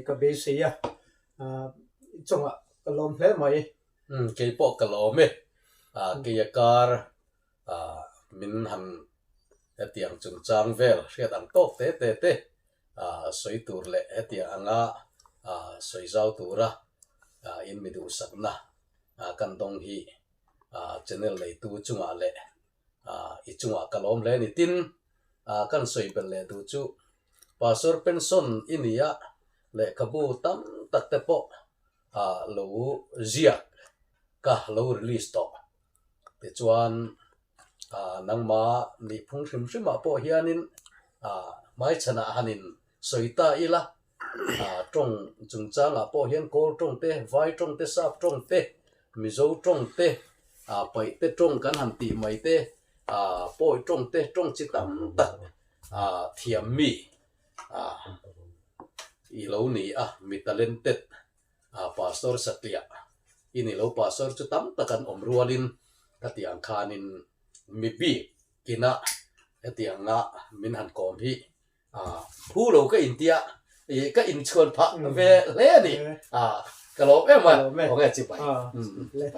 ka beisei a, chungah ka lawm hle mai. Kei pawh ka lawm e, keia kar min han hetiang chungchang vel hriat ang tawk te te te sawi tur leh hetiang anga sawi zau tura in mi duhsakna kan dawng hi channel neitu chungah leh i chungah ka lawm hle a ni. Tin, kan sawi belh leh duh chu Pastor Pension i nia lehkhabu tam tak te pawh lo ziak ka lo release tawh. Tichuan nangma nihphung hrim hrimah pawh hianin hmaichhanah hanin sawi ta ila, tawng chungchangah pawh hian Kawl tawng te, Vai tawng te, Sap tawng te, Mizo tawng te, Paihte tawng kan han tih mai te, Pawi tawng te, tawng chi tam tak thiam mi i lo ni a, mi talented Pastor satliah i ni lo. Pastor chu tam tak an awm rualin khatiang khanin mi bik kina hetianga min han kawm hi phu lo ka intia ih ka inchhuan phah ve hle a ni. Ka lawm em a, khawnge chibai.